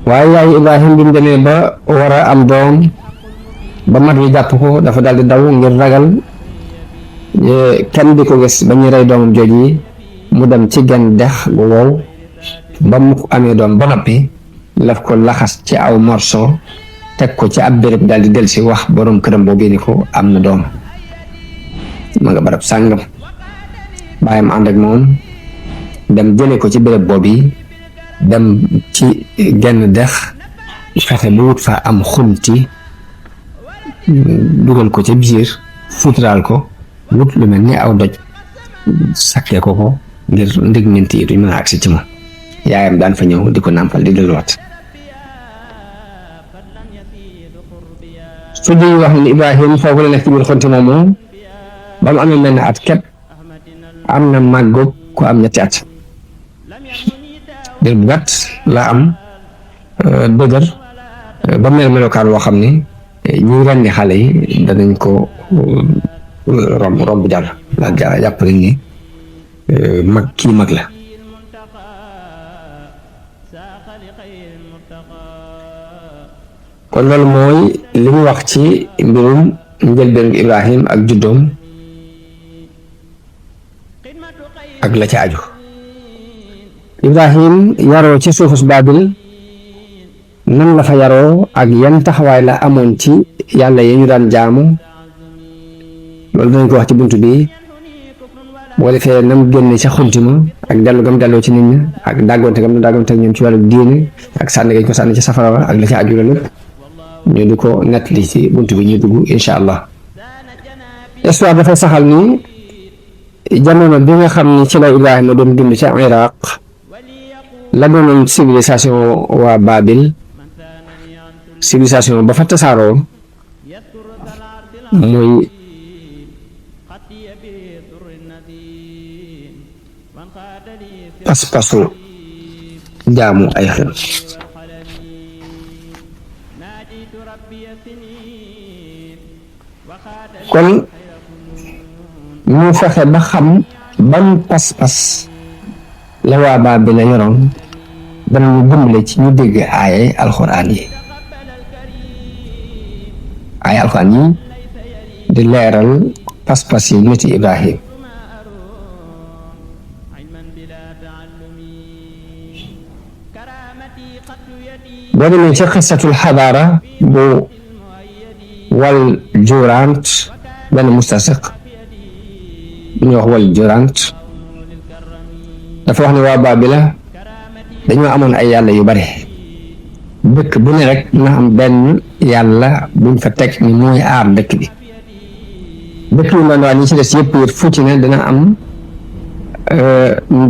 waaye yaayu Ibrahim bi mu demee ba war a am doom ba mat wi jàpp ko dafa daal di daw ngir ragal kenn di ko gis ba ñuy rey doomam jooj yi mu dem ci genn dex gu wow ba mu amee doom ba noppi laf ko laxas ci aw morso teg ko ci ab béréb daal di dellusi wax borom këram boobu ni ko am na doom ma nga barab sàngam bàyyam ànd ak moom dem jële ko ci béréb boobu dem ci genn dex fexe bu wut fa am xunti dugal ko ca biir futuraal ko wut lu mel ni aw doj sakkee ko ngir ndig minti yi duñ mën a agsi ci moom yaayam daan fa ñëw di ko nàmpal di delluwaat su di wax ni Ibrahim foofu la nekk ci biir xunti moomu ba mu amee mel ne at képp am na màggoog ku am ñetti at dir bu gàtt la am dëgër ba mel melokaan woo xam ni ñi rendi xale yi danañ ko romb jàll la jàpp nañ ni mag kii mag la kon loolu mooy li mu wax ci mbirum njëlbeen Ibrahim ak juddoom ak la ca aju Ibrahim yaroo ci suufus Baabil nan la fa yaroo ak yan taxawaay la amoon ci yàlla yi ñu daan jaamu loolu dinañ ko wax ci buntu bi boo defee nam génne ca xuntima ak dellu gam delloo ci nit ñi ak dàggoonte gam na dàggoonte ak ñoom ci wàllu diine ak sànni gañ ko sànni ci safara wa ak la ca aju la lépp ñu di ko nettali ci buntu bi ñuy dugg incha allah. histoire dafay saxal ni jamono bi nga xam ni ci la Ibrahima doon dund ca Iraq la doonoon civilisation waa Baabil civilisation ba fa tasaaroo muy pas-pasu jaamu ay xel kon ñu fexe ba xam ban pas-pas la waa Baabil la yoroon danañu dimbale ci ñu dégg aayay alxuraan yi ay alxuraan yi di leeral pas-pas yi niti Ibrahim boo demee ci xisatul xadaara bu wal jurant benn mustasiq bu ñuy wax wal jurant dafa wax ne waa Babila dañoo amoon ay yàlla yu bare dëkk bu ne rek dina am benn yàlla buñ fa teg ni mooy aar dëkk bi dëkk yu ndondwaan yi ci des yëpp it fu ci ne dana am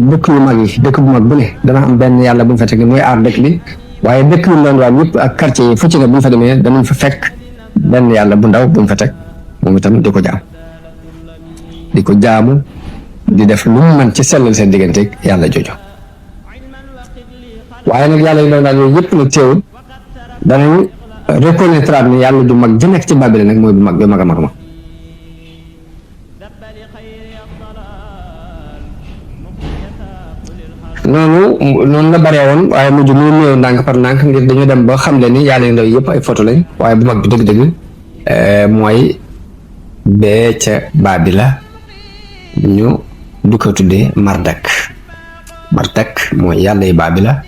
dëkk yu mag yi dëkk bu mag bu ne dana am benn yàlla buñ fa teg ni mooy aar dëkk bi waaye dëkk yu ndondwaan yëpp ak quartier yi fu ci ne buñ fa demee danañ fa fekk benn yàlla bu ndaw buñ fa teg moom itam di ko jaamu di def lu mu mën ci sellal seen digganteeg yàlla jooju waaye nag yàlla yu ndondwaan yooyu yëpp nag teewul danañ reconnaître ni yàlla ju mag ji nekk ci Babel nag mooy bu mag bi mag a mag ma noonu la baree woon waaye mujj mu néew ndànk par ndànk ngir dañoo dem ba xam le ni yàlla yu ndaw yëpp ay photo lañ waaye bu mag bi dëgg-dëgg mooy bee ca Babila ñu du ko tuddee Mardak mooy yàlla yu Babila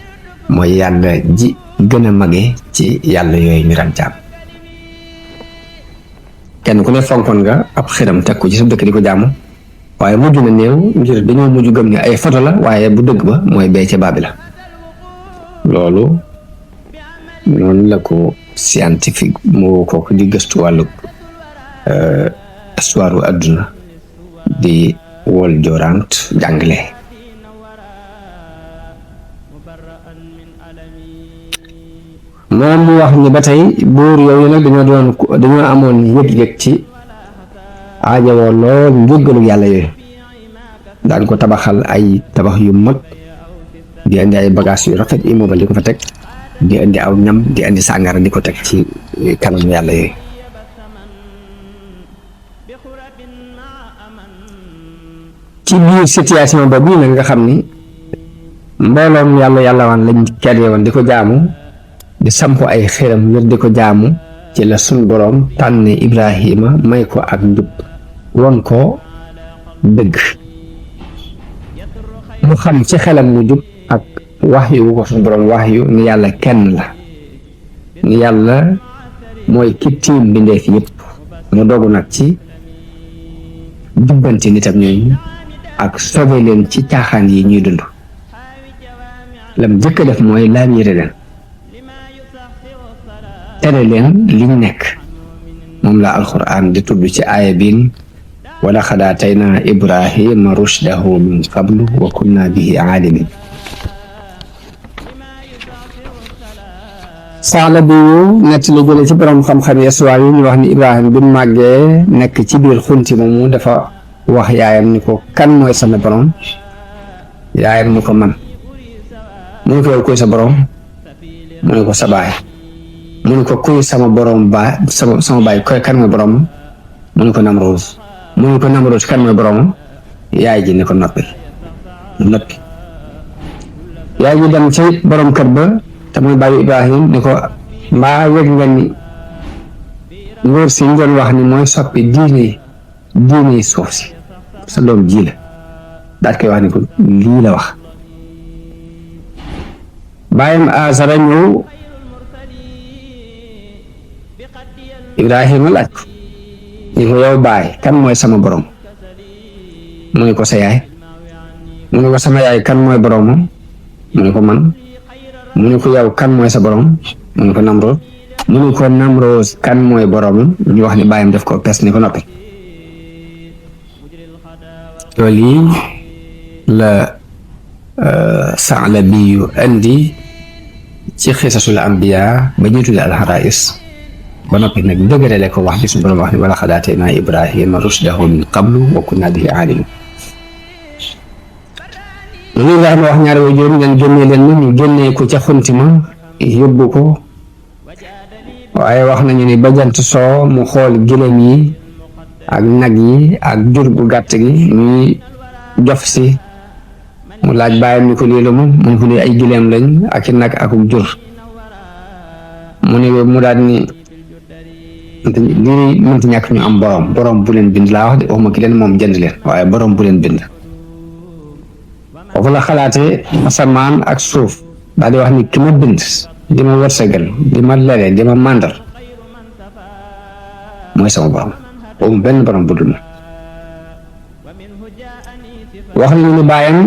mooy yàlla ji gën a mage ci yàlla yooyu ñu daan jaam kenn ku ne fonkoon nga ab xiram teg ko ci sa dëkk di ko jaamu waaye mujj na néew ngir dañoo mujj gëm ne ay photo la waaye bu dëgg ba mooy bee ca Babila loolu noonu la ko scientifique moo ko di gëstu wàllu histoire àdduna di wol jorant jàngale moom mu wax ni ba tey buur yooyu nag dañoo amoon yëg-yëg ci aajowoo lool njëggalu yàlla yooyu daan ko tabaxal ay tabax yu mag di indi ay bagages yu rafet immeuble di ko fa teg di indi aw ñam di indi sàngara di ko teg ci kanam yàlla yooyu ci biir situation ba bii nag nga xam ni mbooloom yàlla waan lañ kerye woon di ko jaamu di samp ay xiram ngir di ko jaamu ci la sun boroom tànn Ibrahima may ko ak njub won ko dëgg mu xam ci xelam mu jub ak wax yu ko sun boroom wax yu ni yàlla kenn la ni yàlla mooy ki tiim bindeef yëpp mu dogu nag ci jubbanti nitam ñooñu ak sauver leen ci caaxaan yi ñuy dund lam jëkk def mooy laabire leen tere leen liñ nekk moom la alquran di tudd ci aaya biin wa laqad aataynaa Ibrahima rushdahu min qablu wa kunna bihi aalimin saala bi nett li jële ci borom xam-xam yesuwaar yi ñu wax ni Ibrahima bi mu màggee nekk ci biir xunti moomu dafa wax yaayam ni ko kan mooy sama borom yaayam ni ko man mu ne ko yow kuy sa borom mu ne ko sa baay mu ne ko kuy sama borom sama baay kan mooy borom mu ne ko Namroos mu ne ko Namroos kan mooy borom yaay ji ne ko noppi yaay ji dem ci borom kër ba te muy bàyyi Ibrahim ni ko mbaa yëg nga ni ngóor si ñu doon wax ni mooy soppi diine suuf si sa doom ji la daal koy wax ni ko lii la wax bàyyam Azara ñëw Ibrahima laaj ko ni ko yow baay kan mooy sama borom mu ne ko sa yaay mu ne ko sama yaay kan mooy boromam mu ne ko man mu ne ko yow kan mooy sa borom mu ne ko Namroos mu ne ko Namroos kan mooy boromam ñu wax ni bàyyam def ko pes ni ko noppi loolu yi la Saalabi yu indi ci xisasul ambiya ba ñu tudde alxaraïs ba noppi nag dëgërale ko wax bi suñu borom wax ni wa laqad aataynaa Ibrahima rushdahu min qablu wa kunna bihi aalimin loolu Ibrahima wax ñaari waajur ngeen génnee leen ñu génnee ko ca xunti ma yóbbu ko waaye wax nañu ni ba jant soo mu xool gëlëm yi ak nag yi ak jur gu gàtt gi ñuy jof si mu laaj bàyyam ni ko lii la mu ne ko lii ay gëlëm lañ ak i nag akuk jur mu daal ni lii mënta ñàkk ñu am borom bu leen bind laa wax de waxuma ki leen moom jënd leen waaye borom bu leen bind foofu la xalaatee asamaan ak suuf daal di wax ni ki ma bind di ma wërsëgal di ma lele di ma màndal mooy sama borom boobu benn borom bu dul ma wax nañu ni baayam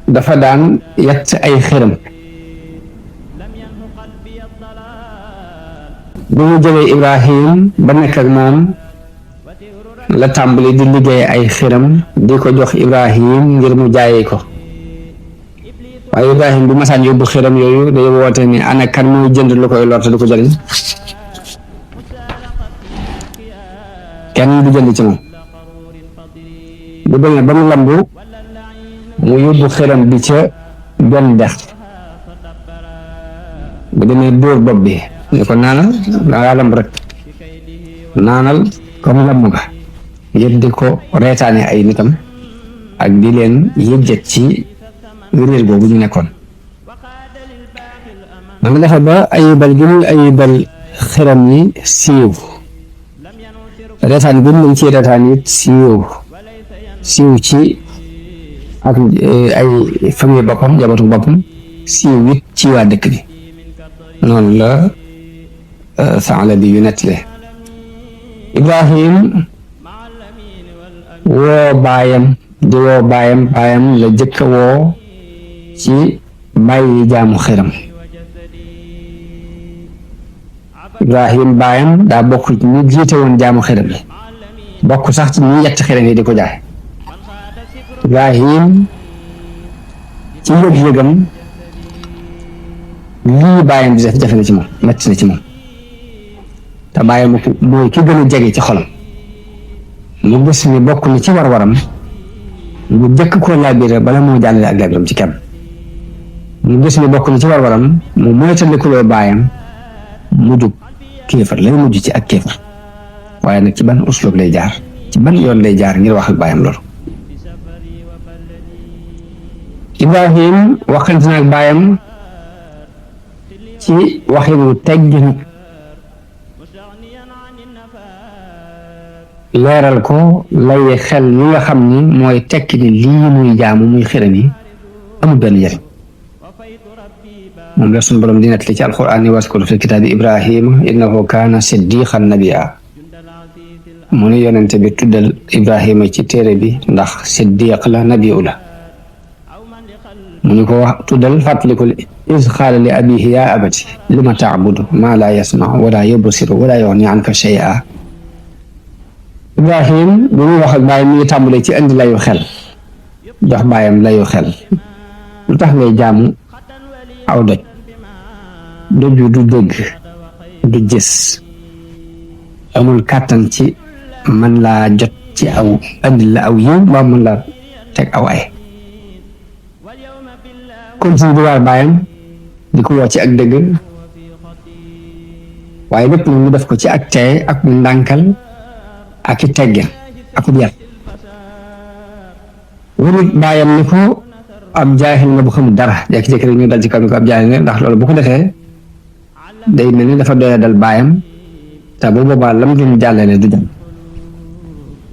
dafa daan yett ay xërëm bi mu jëlee Ibrahim ba nekk ak moom la tàmbali di liggéey ay xërëm di ko jox Ibrahim ngir mu jaayee ko waaye Ibrahim bu masaan yóbbu xërëm yooyu day woote ni ana kan muy jënd lu koy lor te du ko jëriñ kenn du jënd ci moom bu demee ba mu lambu mu yóbbu xërëm bi ca benn dex bu demee dóor bopp bi ni ko naanal dangaa lamb rek naanal comme lamb nga ngir di ko reetaane ay nitam ak di leen yëjjët ci réer boobu ñu nekkoon ma nga defe ba ayibal gi muy ayibal xërëm yi siiw reetaan bi mu ci reetaan it siiw ci ak ay famille boppam jabatu boppam siiw it ci waa dëkk bi noonu la Saalabi yu nettale Ibrahim woo baayam la jëkk a woo ci bàyyi jaamu xëram Ibrahim baayam daa bokk ci ñi jiite woon jaamu xëram yi bokk sax ci ñi yett xëram yi di ko jaay Ibrahim ci yëg-yëgam lii baayam di def jafe na ci moom metti na ci moom te baayam mooy ki gën a jege ci xolam mu gis ni bokk na ci war-waram mu jëkk koo laabire bala moo jàllale ak laabiram ci kenn mu gis ni bokk na ci war-waram mu moytandikuloo baayam mujjub kéefar lay mujj ci ak kéefar waaye nag ci ban uslub lay jaar ci ban yoon lay jaar ngir wax ak baayam loolu Ibrahim waxante na ak baayam ci waxinu tegginu leeral ko lay xel ñi nga xam ni mooy tekki ni lii muy jaamu muy xërëm yi amul benn njëriñ moom la suñu borom di nettali ci alquran ni waskur fi kitaabi Ibrahima innahu kaana siddiqan nabiyya mu ne yonente bi tuddal Ibrahima ci téere bi ndax siddiq la nabiyu la mu ni ko wax tuddal fàttalikul iz qaala li abihi yaa abati lima taabudu maa laa yasmau wala yubsiru wala yughni anka shay'a Ibrahim bi muy wax ak baayam mi ngi tàmbalee ci indi layu xel jox baayam layu xel lu tax ngay jaamu aw doj doju du dégg du gis amul kàttan ci mën laa jot ci aw andi la aw yiw mbaa mën laa teg aw ay continue di waar baayam di ko woo ci ak dëgg waaye lépp nag mu def ko ci ak teey ak ndànkal ak i teggin ak yar wërut baayam ni ko ab jaahil nga bu xamul dara jékki-jékki rek ñu dal ci kaw ni ko ab jaahil nga ndax loolu bu ko defee day mel ni dafa doya dal baayam te bu boobaa lam doon jàllale du jàll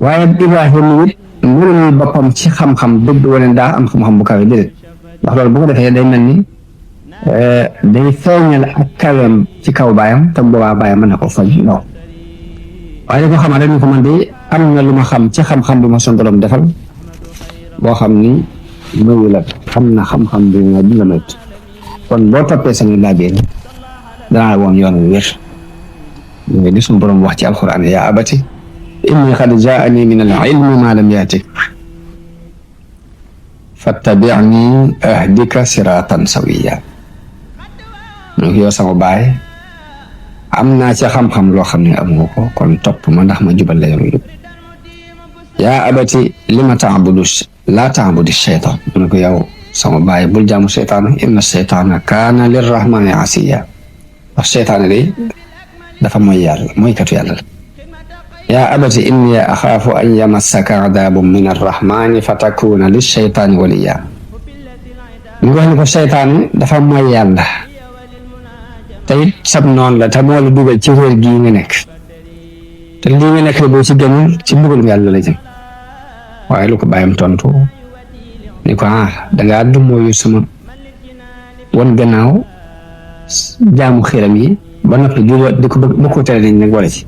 waaye Ibrahim it mënul boppam ci xam-xam dëgg wala daa am xam-xam bu kawe déedéet ndax loolu bu ko defee day mel ni day feeñal ak kaweem ci kaw baayam te bu boobaa baayam mën na ko faj ndaw waaye ko xamal rek ni ko man de am na lu ma xam ci xam-xam bi ma son borom defal boo xam ni mayu la xam na xam-xam bi nga bi la mayt kon boo toppee sama laabeen danaa woon yoon wu wér mooy li suñu borom wax ci alquran yaa abati inni qad jaani min al-ilmi ma lam yaatik fattabi'ni ahdika siratan sawiya donc yow sama baay am naa ci xam-xam loo xam ne amoo ko kon topp ma ndax ma jubal la yoon yëpp yaa abati lima taabudu laa taabudi shaytaan mu ne ko yow sama baay bul jaamu seytaan inna seytaana kaana lirrahmaani asiya wax seytaane day dafa mooy yàlla mooy katu yàlla la yaa abati inni axaafu an yamassaka adaabun min arrahmaani fa takuuna lishaytaani waliya ñu wax ni ko seytaane dafa mooy yàlla te it sab noonu la te moo la dugal ci réer gii nga nekk te lii nga nekk boo ci gënul ci mbugalum yàlla la jëm. waaye lu ko bàyyam tontu ni ko dangaa du mooyu sama wan gannaaw jaamu xiram yi ba noppi di ko bëgg ko tere nañ nag wala ci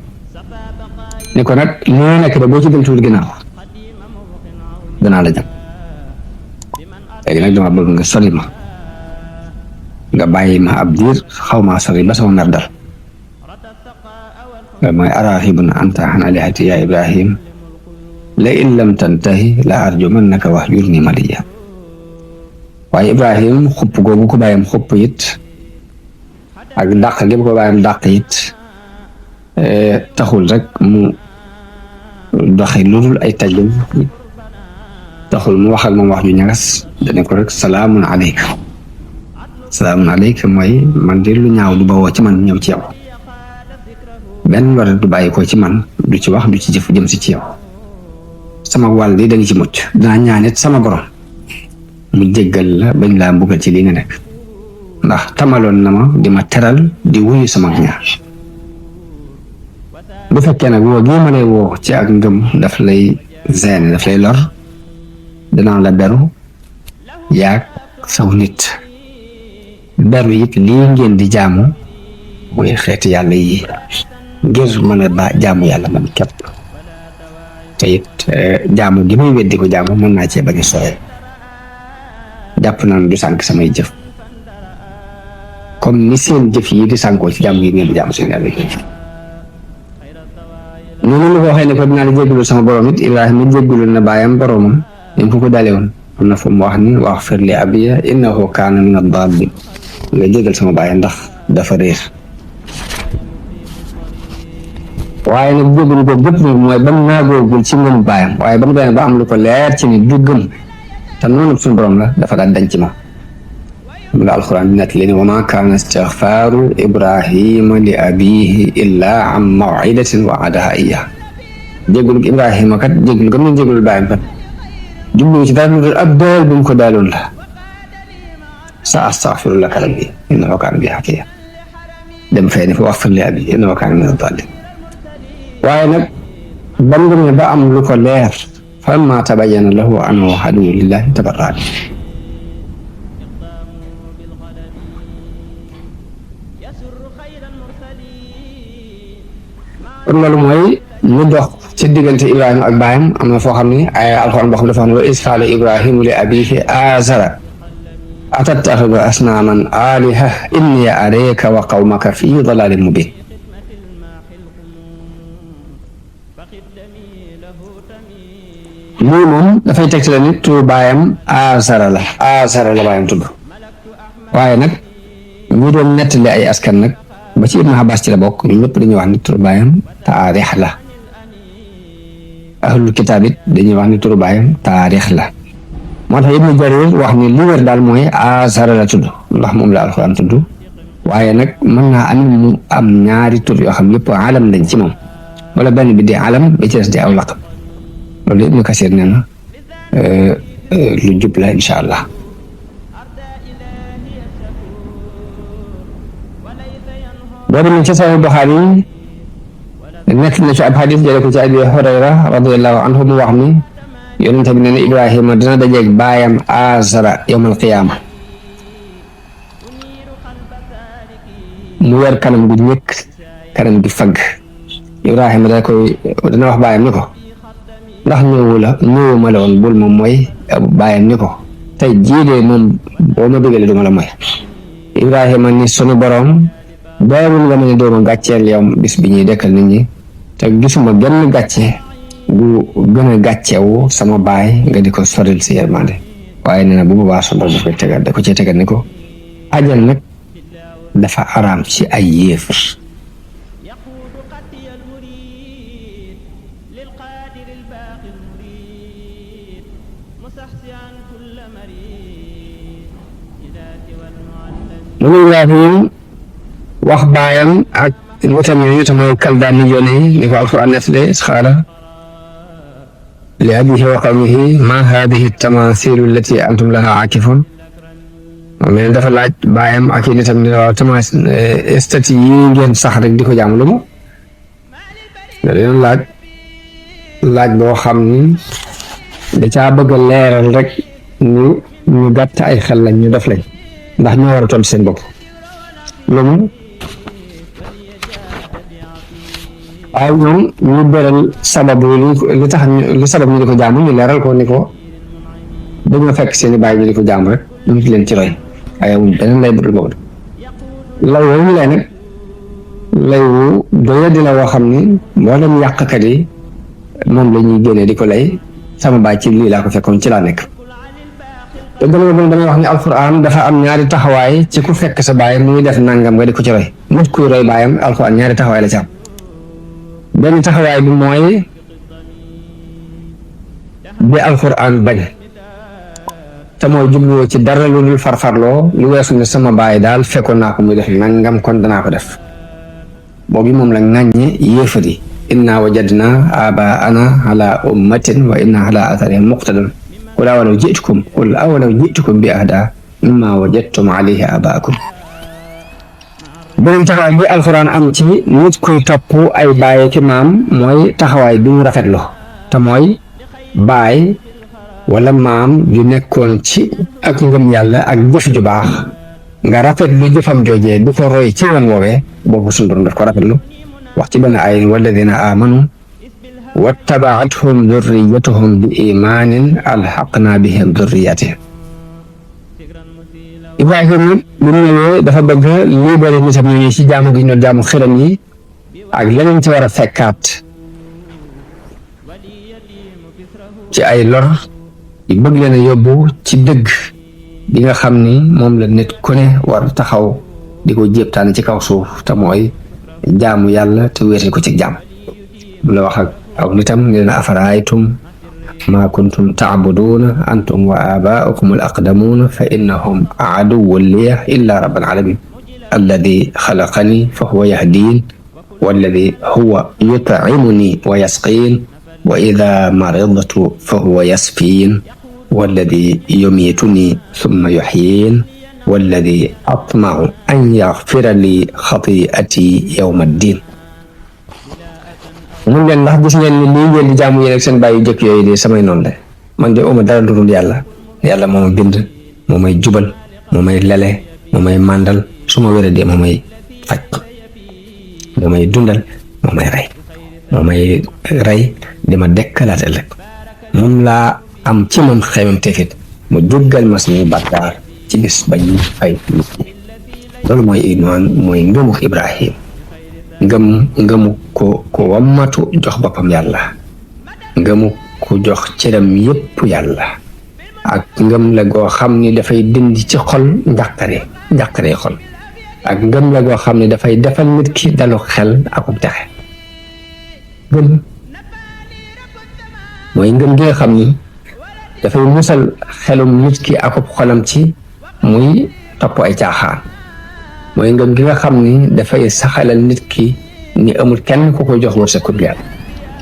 ni ko nag li nga nekk boo ci gëntuwul gannaaw danaa la jëm léegi nag dama bëgg nga sori ma nga bàyyi ma ab diir xaw maa sori ba sama mer dal mooy araahibun anta an alihati ya Ibrahim la in lam tantahi la arjumannaka wahjurni maliya. waaye Ibrahim xupp googu ko bàyyam xupp it ak dàq gi ko bàyyam dàq it taxul rek mu doxi lu dul ay tajjum, taxul mu wax ak moom wax ju ñagas. dane ko rek salaamun aleyka. salaamun aleyka mooy man de lu ñaaw du bawoo ci man ñëw ci yow, benn war du bàyyi ko ci man, du ci wax du ci jëf jëm si ci yow. sama wàll di da nga ci mucc. dinaa ñaanit sama borom mu jéggal la bañ laa mbugal ci li nga nekk, ndax tamaloon na ma di ma teral di wuyu sama ñaar. bu fekkee nag woo gii ma lay woo ci ak ngëm daf lay gêner, daf lay lor, danaa la beru yaag saw nit. beru it lii ngeen di jaamu muy xeeti yàlla yi ngir mën a jaamu yàlla man képp. te it jaamu gi muy weddi ko jaamu mën naa cee bañ a sooyee. jàpp naa ne du sànq samay jëf comme ni seen jëf yi di sànkoo ci jaamu gi ngeen di jaamu seen yàlla yi. noonu la ko waxee ne ko dinaa la jéggalu sama borom it. Ibrahima jéggalu na baayam boromam ni ko dalee woon. am na fu mu wax ni waxfir li abiya innahu kaana min ad-daalliin, nga jéggal sama baay ndax dafa réer. waaye nag jéggalu ko gépp nag mooy ba mu naagoogul ci ngëm baayam, waaye ba mu demee ba am lu ko leer ci ni du gëm te noonu suñu borom la dafa daal dañ ci moom. mu la alxuraan di nettali ne wa maa kaana istigfaaru Ibrahima li abiihi illaa an maw'idatin wa'adahaa iyyaahu. jéggalu Ibrahima kat jéggalu gëm nañ jéggalu baayam kat jublu ci dara lu dul ab dool bu mu ko daaloon la. sa astaghfiru laka rabbi innahu kaana bi hafiyya. dem fee ne fa waghfir li abii innahu kaana mina d-daalliin. waaye nag ba mu demee ba am lu ko leer falammaa tabayyana lahu annahu aduwwun lillaahi tabarra'a. kon loolu mooy ñu dox ci diggante Ibrahima ak baayam. am na foo xam ne ay alxuraan boo xam ne dafa xam ne wa iz qaala Ibraahiimu li abiihi aazara atattaxidu asnaaman aalihatan innii araaka wa qawmaka fii dalaalin mubiin. lii moom dafay tegtale nit turu baayam Aazara la baayam tudd. waaye nag ñu doon nettali ay askan nag ba ci Ibn Abbas ci la bokk, ñun ñëpp dañuy wax ni turu baayam taarix la. ahlul kitaab it dañuy wax ni turu baayam taarix la. moo tax Ibn Jarir wax ni li wér daal mooy Aazara la tudd ndax moom la alxuraan tudd. waaye nag mën naa mu am ñaari tur yoo xam yëpp alam lañ ci moom, wala benn bi di alam ba ci des di aw laqab. loolu Ibnu Kasiir nee na lu jub la incha allah. boobu nag ci Sahih Buxaari nekk na ci ab xadis jële ko ci Abi Hurayra radiyallahu anhu mu wax ni yonent bi nee na Ibrahima dina dajeeg baayam Aazara yawmal qiyaama mu wer kanam gu ñëkk, kanam gi fagg. Ibrahima dana wax baayam ni ko ndax ñëwuma la woon bul moom mooy baayam ni ko tey jii de moom boo ma bëggalee du ma la mooy. Ibrahima ni sunu borom doyul nga ma ne doo ma gàcceel yow bis bi ñuy dekkal nit ñi, te gisuma genn gàcce gu gën a gàcceewu sama baay nga di ko soril si yërmande. waaye nee na bu boobaa sunu borom daf koy tegal da ko cee tegal ni ko ajal nag dafa araam ci ay yéefar. loolu Ibrahim wax baayam ak nitam yooyu tamit kaldaan ni yoon yi ni ko alxuraan nettali qaala li abiihi wa qawmihi maa haadihi tamaasiilu allatii antum lahaa aakifuun. mais dafa laaj baayam ak nitam ni waaw statue yi ngeen sax rek di ko jaamu lu mu da leen laaj boo xam ni da caa bëgg a leeral rek ñu gàtt ay xel lañ ñu def lañ ndax ñoo war a tontu seen bopp loolu waaye ñoom ñu beral sababu li tax li sabab ñu di ko jaamu ñu leeral ko ni ko dañoo fekk seeni bàyyi ñu di ko jaamu rek ñu ci leen ci roy waaye wuñ beneen lay bëgg boobu lay woowu lay nag lay wu doya di la woo xam ni mboolem yàqkat yi moom la ñuy génnee di ko lay sama baay ci lii laa ko fekkoon ci laa nekk te damay wax ni alquran dafa am ñaari taxawaay ci ku fekk sa baay muy def nangam nga di ko ci roy nit kuy roy baayam alquran ñaari taxawaay la ci am benn taxawaay bi mooy bi alquran bañ te mooy jubluwoo ci dara lu dul farfarloo lu weesu ne sama baay daal fekkoon naa ko muy def nangam kon danaa ko def boobu moom la ŋàññe yéefar yi inna wajadna abaana ala ummatin wa inna ala atharihim muqtadun qul awalaw jitukum bi ahda mimma wajadtum alayhi abaakum beneen taxawaay bi alxuraan am ci nit kuy topp ay baay ki maam mooy taxawaay bi ñu rafetlu te mooy baay wala maam yu nekkoon ci ak ngëm yàlla ak jëf ju baax nga rafetlu jëfam joojee du ko roy ci yoon woowee boobu suñu borom daf ko rafetlu wax ci benn ay walladina amanu wattabaathum durriyatuhum bi imaanin alxaqna bihim durriyatihim Ibrahima bi mu ñëwee dafa bëgg libéré nitam ñooñu ci jaamu gi ñu jaamu xiram yi ak leneen ci war a fekkaat ci ay lor yi bëgg leen a yóbbu ci dëgg bi nga xam ni moom la nit ku ne war taxaw di ko jéebtaan ci kaw suuf te mooy jaamu yàlla te wéete ko ci jaam mu la wax ak aw nitam ne leen afaraaytum maa kuntum tacbuduuna antum wa aabaaukum al aqdamuuna fa innahum aduwwun liya illa rabbal alamin alladi xalaqani fa huwa yahdiin walladi huwa yutcimuni wa yasqiin wa ida maridtu fa huwa yasfiin walladi yumiituni summa yuxyiin walladi atmacu an yaxfira li xatiati yowma ddin mun leen ndax gis ngeen ni lii ngeen di jaamu yéen ak seen bàyyi yu jëkk yooyu de samay noonu la man de uma dara dudul yàlla moo ma bind moo may jubal moo may lele moo may màndal su ma wéradee moo may faj moo may dundal moo may rey di ma dekkalaat ëllëg moom laa am ci moom xeymam tefit mu juggal ma suñu bàkkaar ci bis ba ñu fay loolu mooy iman mooy ngëmu Ibrahim ngëmu ko wammatu jox boppam yàlla ngëmu ko jox cëram yépp yàlla ak ngëm la goo xam ni dafay dindi ci xol njàqare xol ak ngëm la goo xam ni dafay defal nit ki dalu xel akub texe ngëm mooy ngëm gi nga xam ni dafay musal xelum nit ki akub xolam ci muy topp ay caaxaan mooy ngëm gi nga xam ni dafay saxalal nit ki ni amul kenn ku koy jox wërsëg ku dul yàlla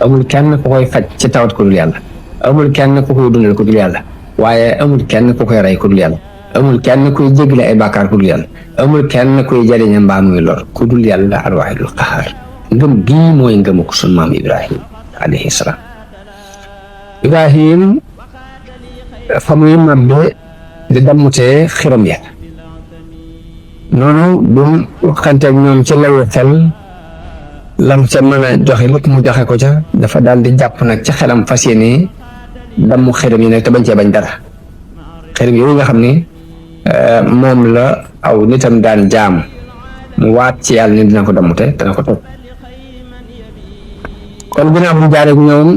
amul kenn ku koy faj ci tawat ku dul yàlla amul kenn ku koy dundal ku dul yàlla waaye amul kenn ku koy rey ku dul yàlla amul kenn kuy jégle ay bàkkaar ku dul yàlla amul kenn kuy jariña mbaa muy lor ku dul yàlla alwaahidul qahaar ngëm gii mooy ngëmu ko sunu maam Ibrahim alayhi salaam Ibrahim fa muy mabbe di dammutee xiram ya noonu bu mu waxanteeg ñoom ci lawu xel lam ca mën a joxe lépp mu joxe ko ca dafa daal di jàpp nag ci xelam fas yéene damm xiram yi nag te bañ cee bañ dara xiram yooyu nga xam ni moom la aw nitam daan jaam mu waat ci yàlla ni dina ko dammute dana ko toog kon ginnaaw bu jaaree ñoom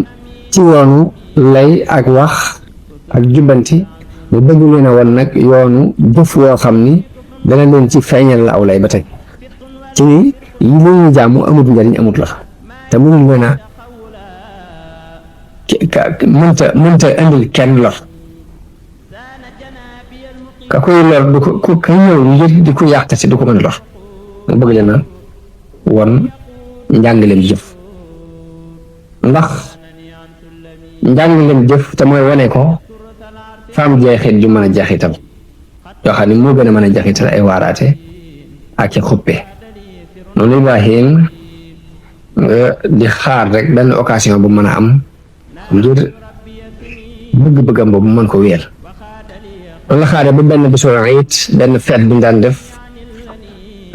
ci yoonu lay ak wax ak jubbanti bu bëgg leen a woon nag yoonu jëf yoo xam ni dana leen ci feeñal la aw lay ba tey ci ni yi li ñu jaamu amut njariñ amut la te mënul leen a mënta indil kenn lor ka koy lor du ko ka ñëw ngir di ko yàq si du ko mën a lor mu bëgg leen a won njàngaleem jëf ndax njàngaleem jëf te mooy wane ko faam jeexit ju mën a jeexital yoo xam ne moo gën a mën a jeexital ay waaraate ak i xuppe noonu Ibrahim di xaar rek benn occasion bu mën a am ngir bëgg-bëggam boobu mën ko wéer loolu la xaaree ba benn bésu it benn feet bu ñu daan def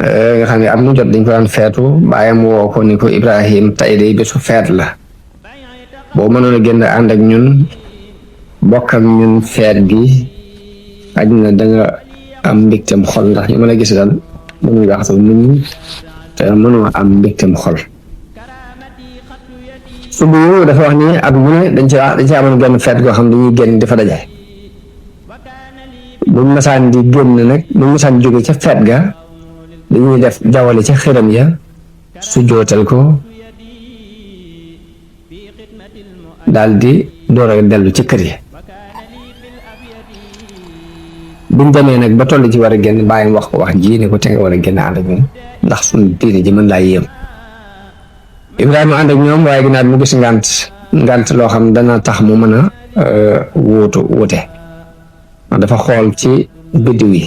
nga xam ne at mu jot dañ ko daan feetu baayam woo ko ni ko Ibrahim tey day bésu feet la boo mënoon a génn ànd ak ñun bokk ak ñun feet gi aj na danga am mbégteem xol ndax ñu mën a gis daal mënu nga xam nit ñi te mënoo am mbégteem xol su bu dafa wax ni at mu ne dañ ci amoon genn feet goo xam dañuy génn di fa daje bu masaan di génn nag bu masaan jóge ca feet ga dañuy def jawale ca xëram ya su jootal ko daal di door a dellu ci kër yi buñ demee nag ba toll ci war a génn bàyyam wax ko wax ji ne ko te nga war a génn ànd ak ñoom ndax suñu diine ji mën laa yéem Ibrahima ànd ak ñoom waaye ginnaaw mu gis ngant loo xam dana tax mu mën a wuute dafa xool ci biddiw yi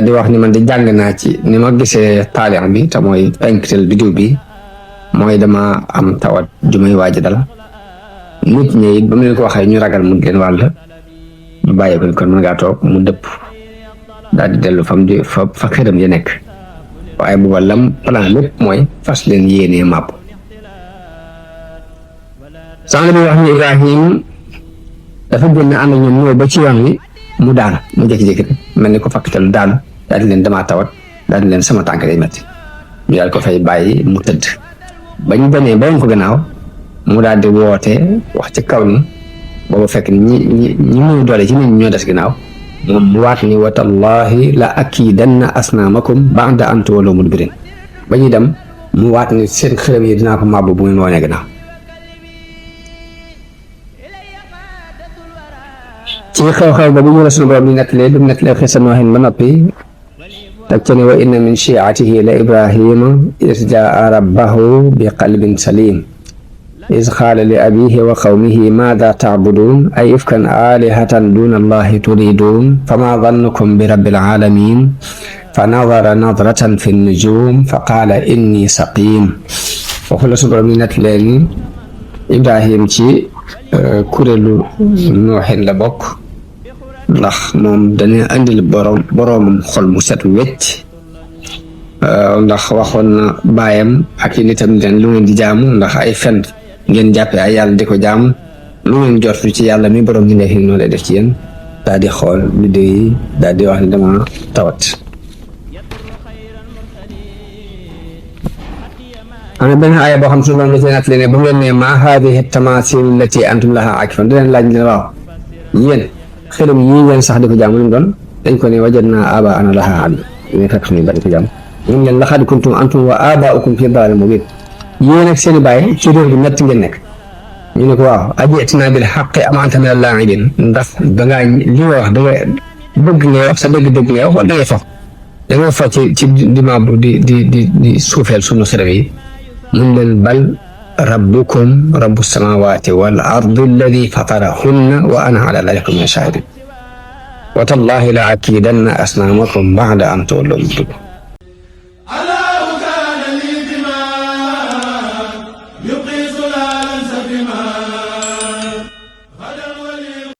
di wax ni man di jàng naa ci ni ma gisee taalix bi te mooy penktel biddiw bi mooy dama am tawat ju may waaj dal nit ñi it ba mu leen ko waxee ñu ragal mu leen wàll ñu bàyyi ko kon mën ngaa toog mu dëpp daal di dellu fa xëram ya nekk waaye booba lam plan lépp mooy fas leen yéenee màpp sax la bi wax ni Ibrahim dafa génn ànd ak ñoom ñëw ba ci yoon wi mu daanu mu jékki-jékki mel ni ko fakkitalu daanu daal di leen damaa tawat daal di leen sama tànk day metti ñu daal ko fay bàyyi mu tëdd bañ demee ba woon ko gannaaw mu daal di woote wax ci kaw ni boobu fekk ñi muy doole ci nit ñi ñoo des gannaaw moom mu waat ni wa tallahi la akiidanna asnaamakum ba'da an tuwallu mudbirin ba ñuy dem mu waat ni seen xërëm yi dinaa ko màbb bu ngeen woonee gannaaw ci xew-xew ba bu ñu la sunu borom di nettalee bi mu nettalee xisa Noohin ba noppi teg ca ne wa inna min shi'atihi la Ibrahima iz jaa rabbahu bi qalbin salim iz qaala li abiihi wa qawmihi maada ta'buduun ay ifkan aalihatan duuna allahi turiiduun famaa zannukum bi rabbil aalamiin fa nadara nadratan fi nujum fa qaala inni saqim foofu la sunu borom di nettalee ni Ibrahim ci kuréelu Noohin la bokk ndax moom dana andil boroomam xol mu set wecc ndax waxoon na baayam ak i nitam leen lu ngeen di jaamu ndax ay fen ngeen jàppee ay yàlla di ko jaamu lu ngeen jortu ci yàlla mi boroom ñu nekk noonu lay def ci yéen daal di xool vidéo yi daal di wax ne dama tawat am na benn aaya boo xam su doon la ci ne ba mu leen ne ma haadihi tamasil lati antum laha akifun di leen laaj ne waaw yéen xërëm yii ngeen sax di ko jaamu lu doon dañ ko ne wajadna abaana laha abid ñu fekk suñu bari ko jaamu ñun leen laqad kuntum antum wa abaukum fi dalaalin mubiin yéen ak seen i baay ci réew bi ñett ngeen nekk ñu ne ko waaw aji'tanaa bil haqqi am anta mina laa'ibiin ndax dangaa li nga wax danga bëgg ngay wax sa dëgg-dëgg ngay wax wala dangay foog dangay foog ci di maabu di suufeel sunu xërëm yi mun leen bal rabbukum rabbu samaawaati wal ardi alladi fatarahunna wa ana ala daalika mina shaahidiin wa tallaahi la akiidanna asnaamakum ba'da an tuwallow mudbirin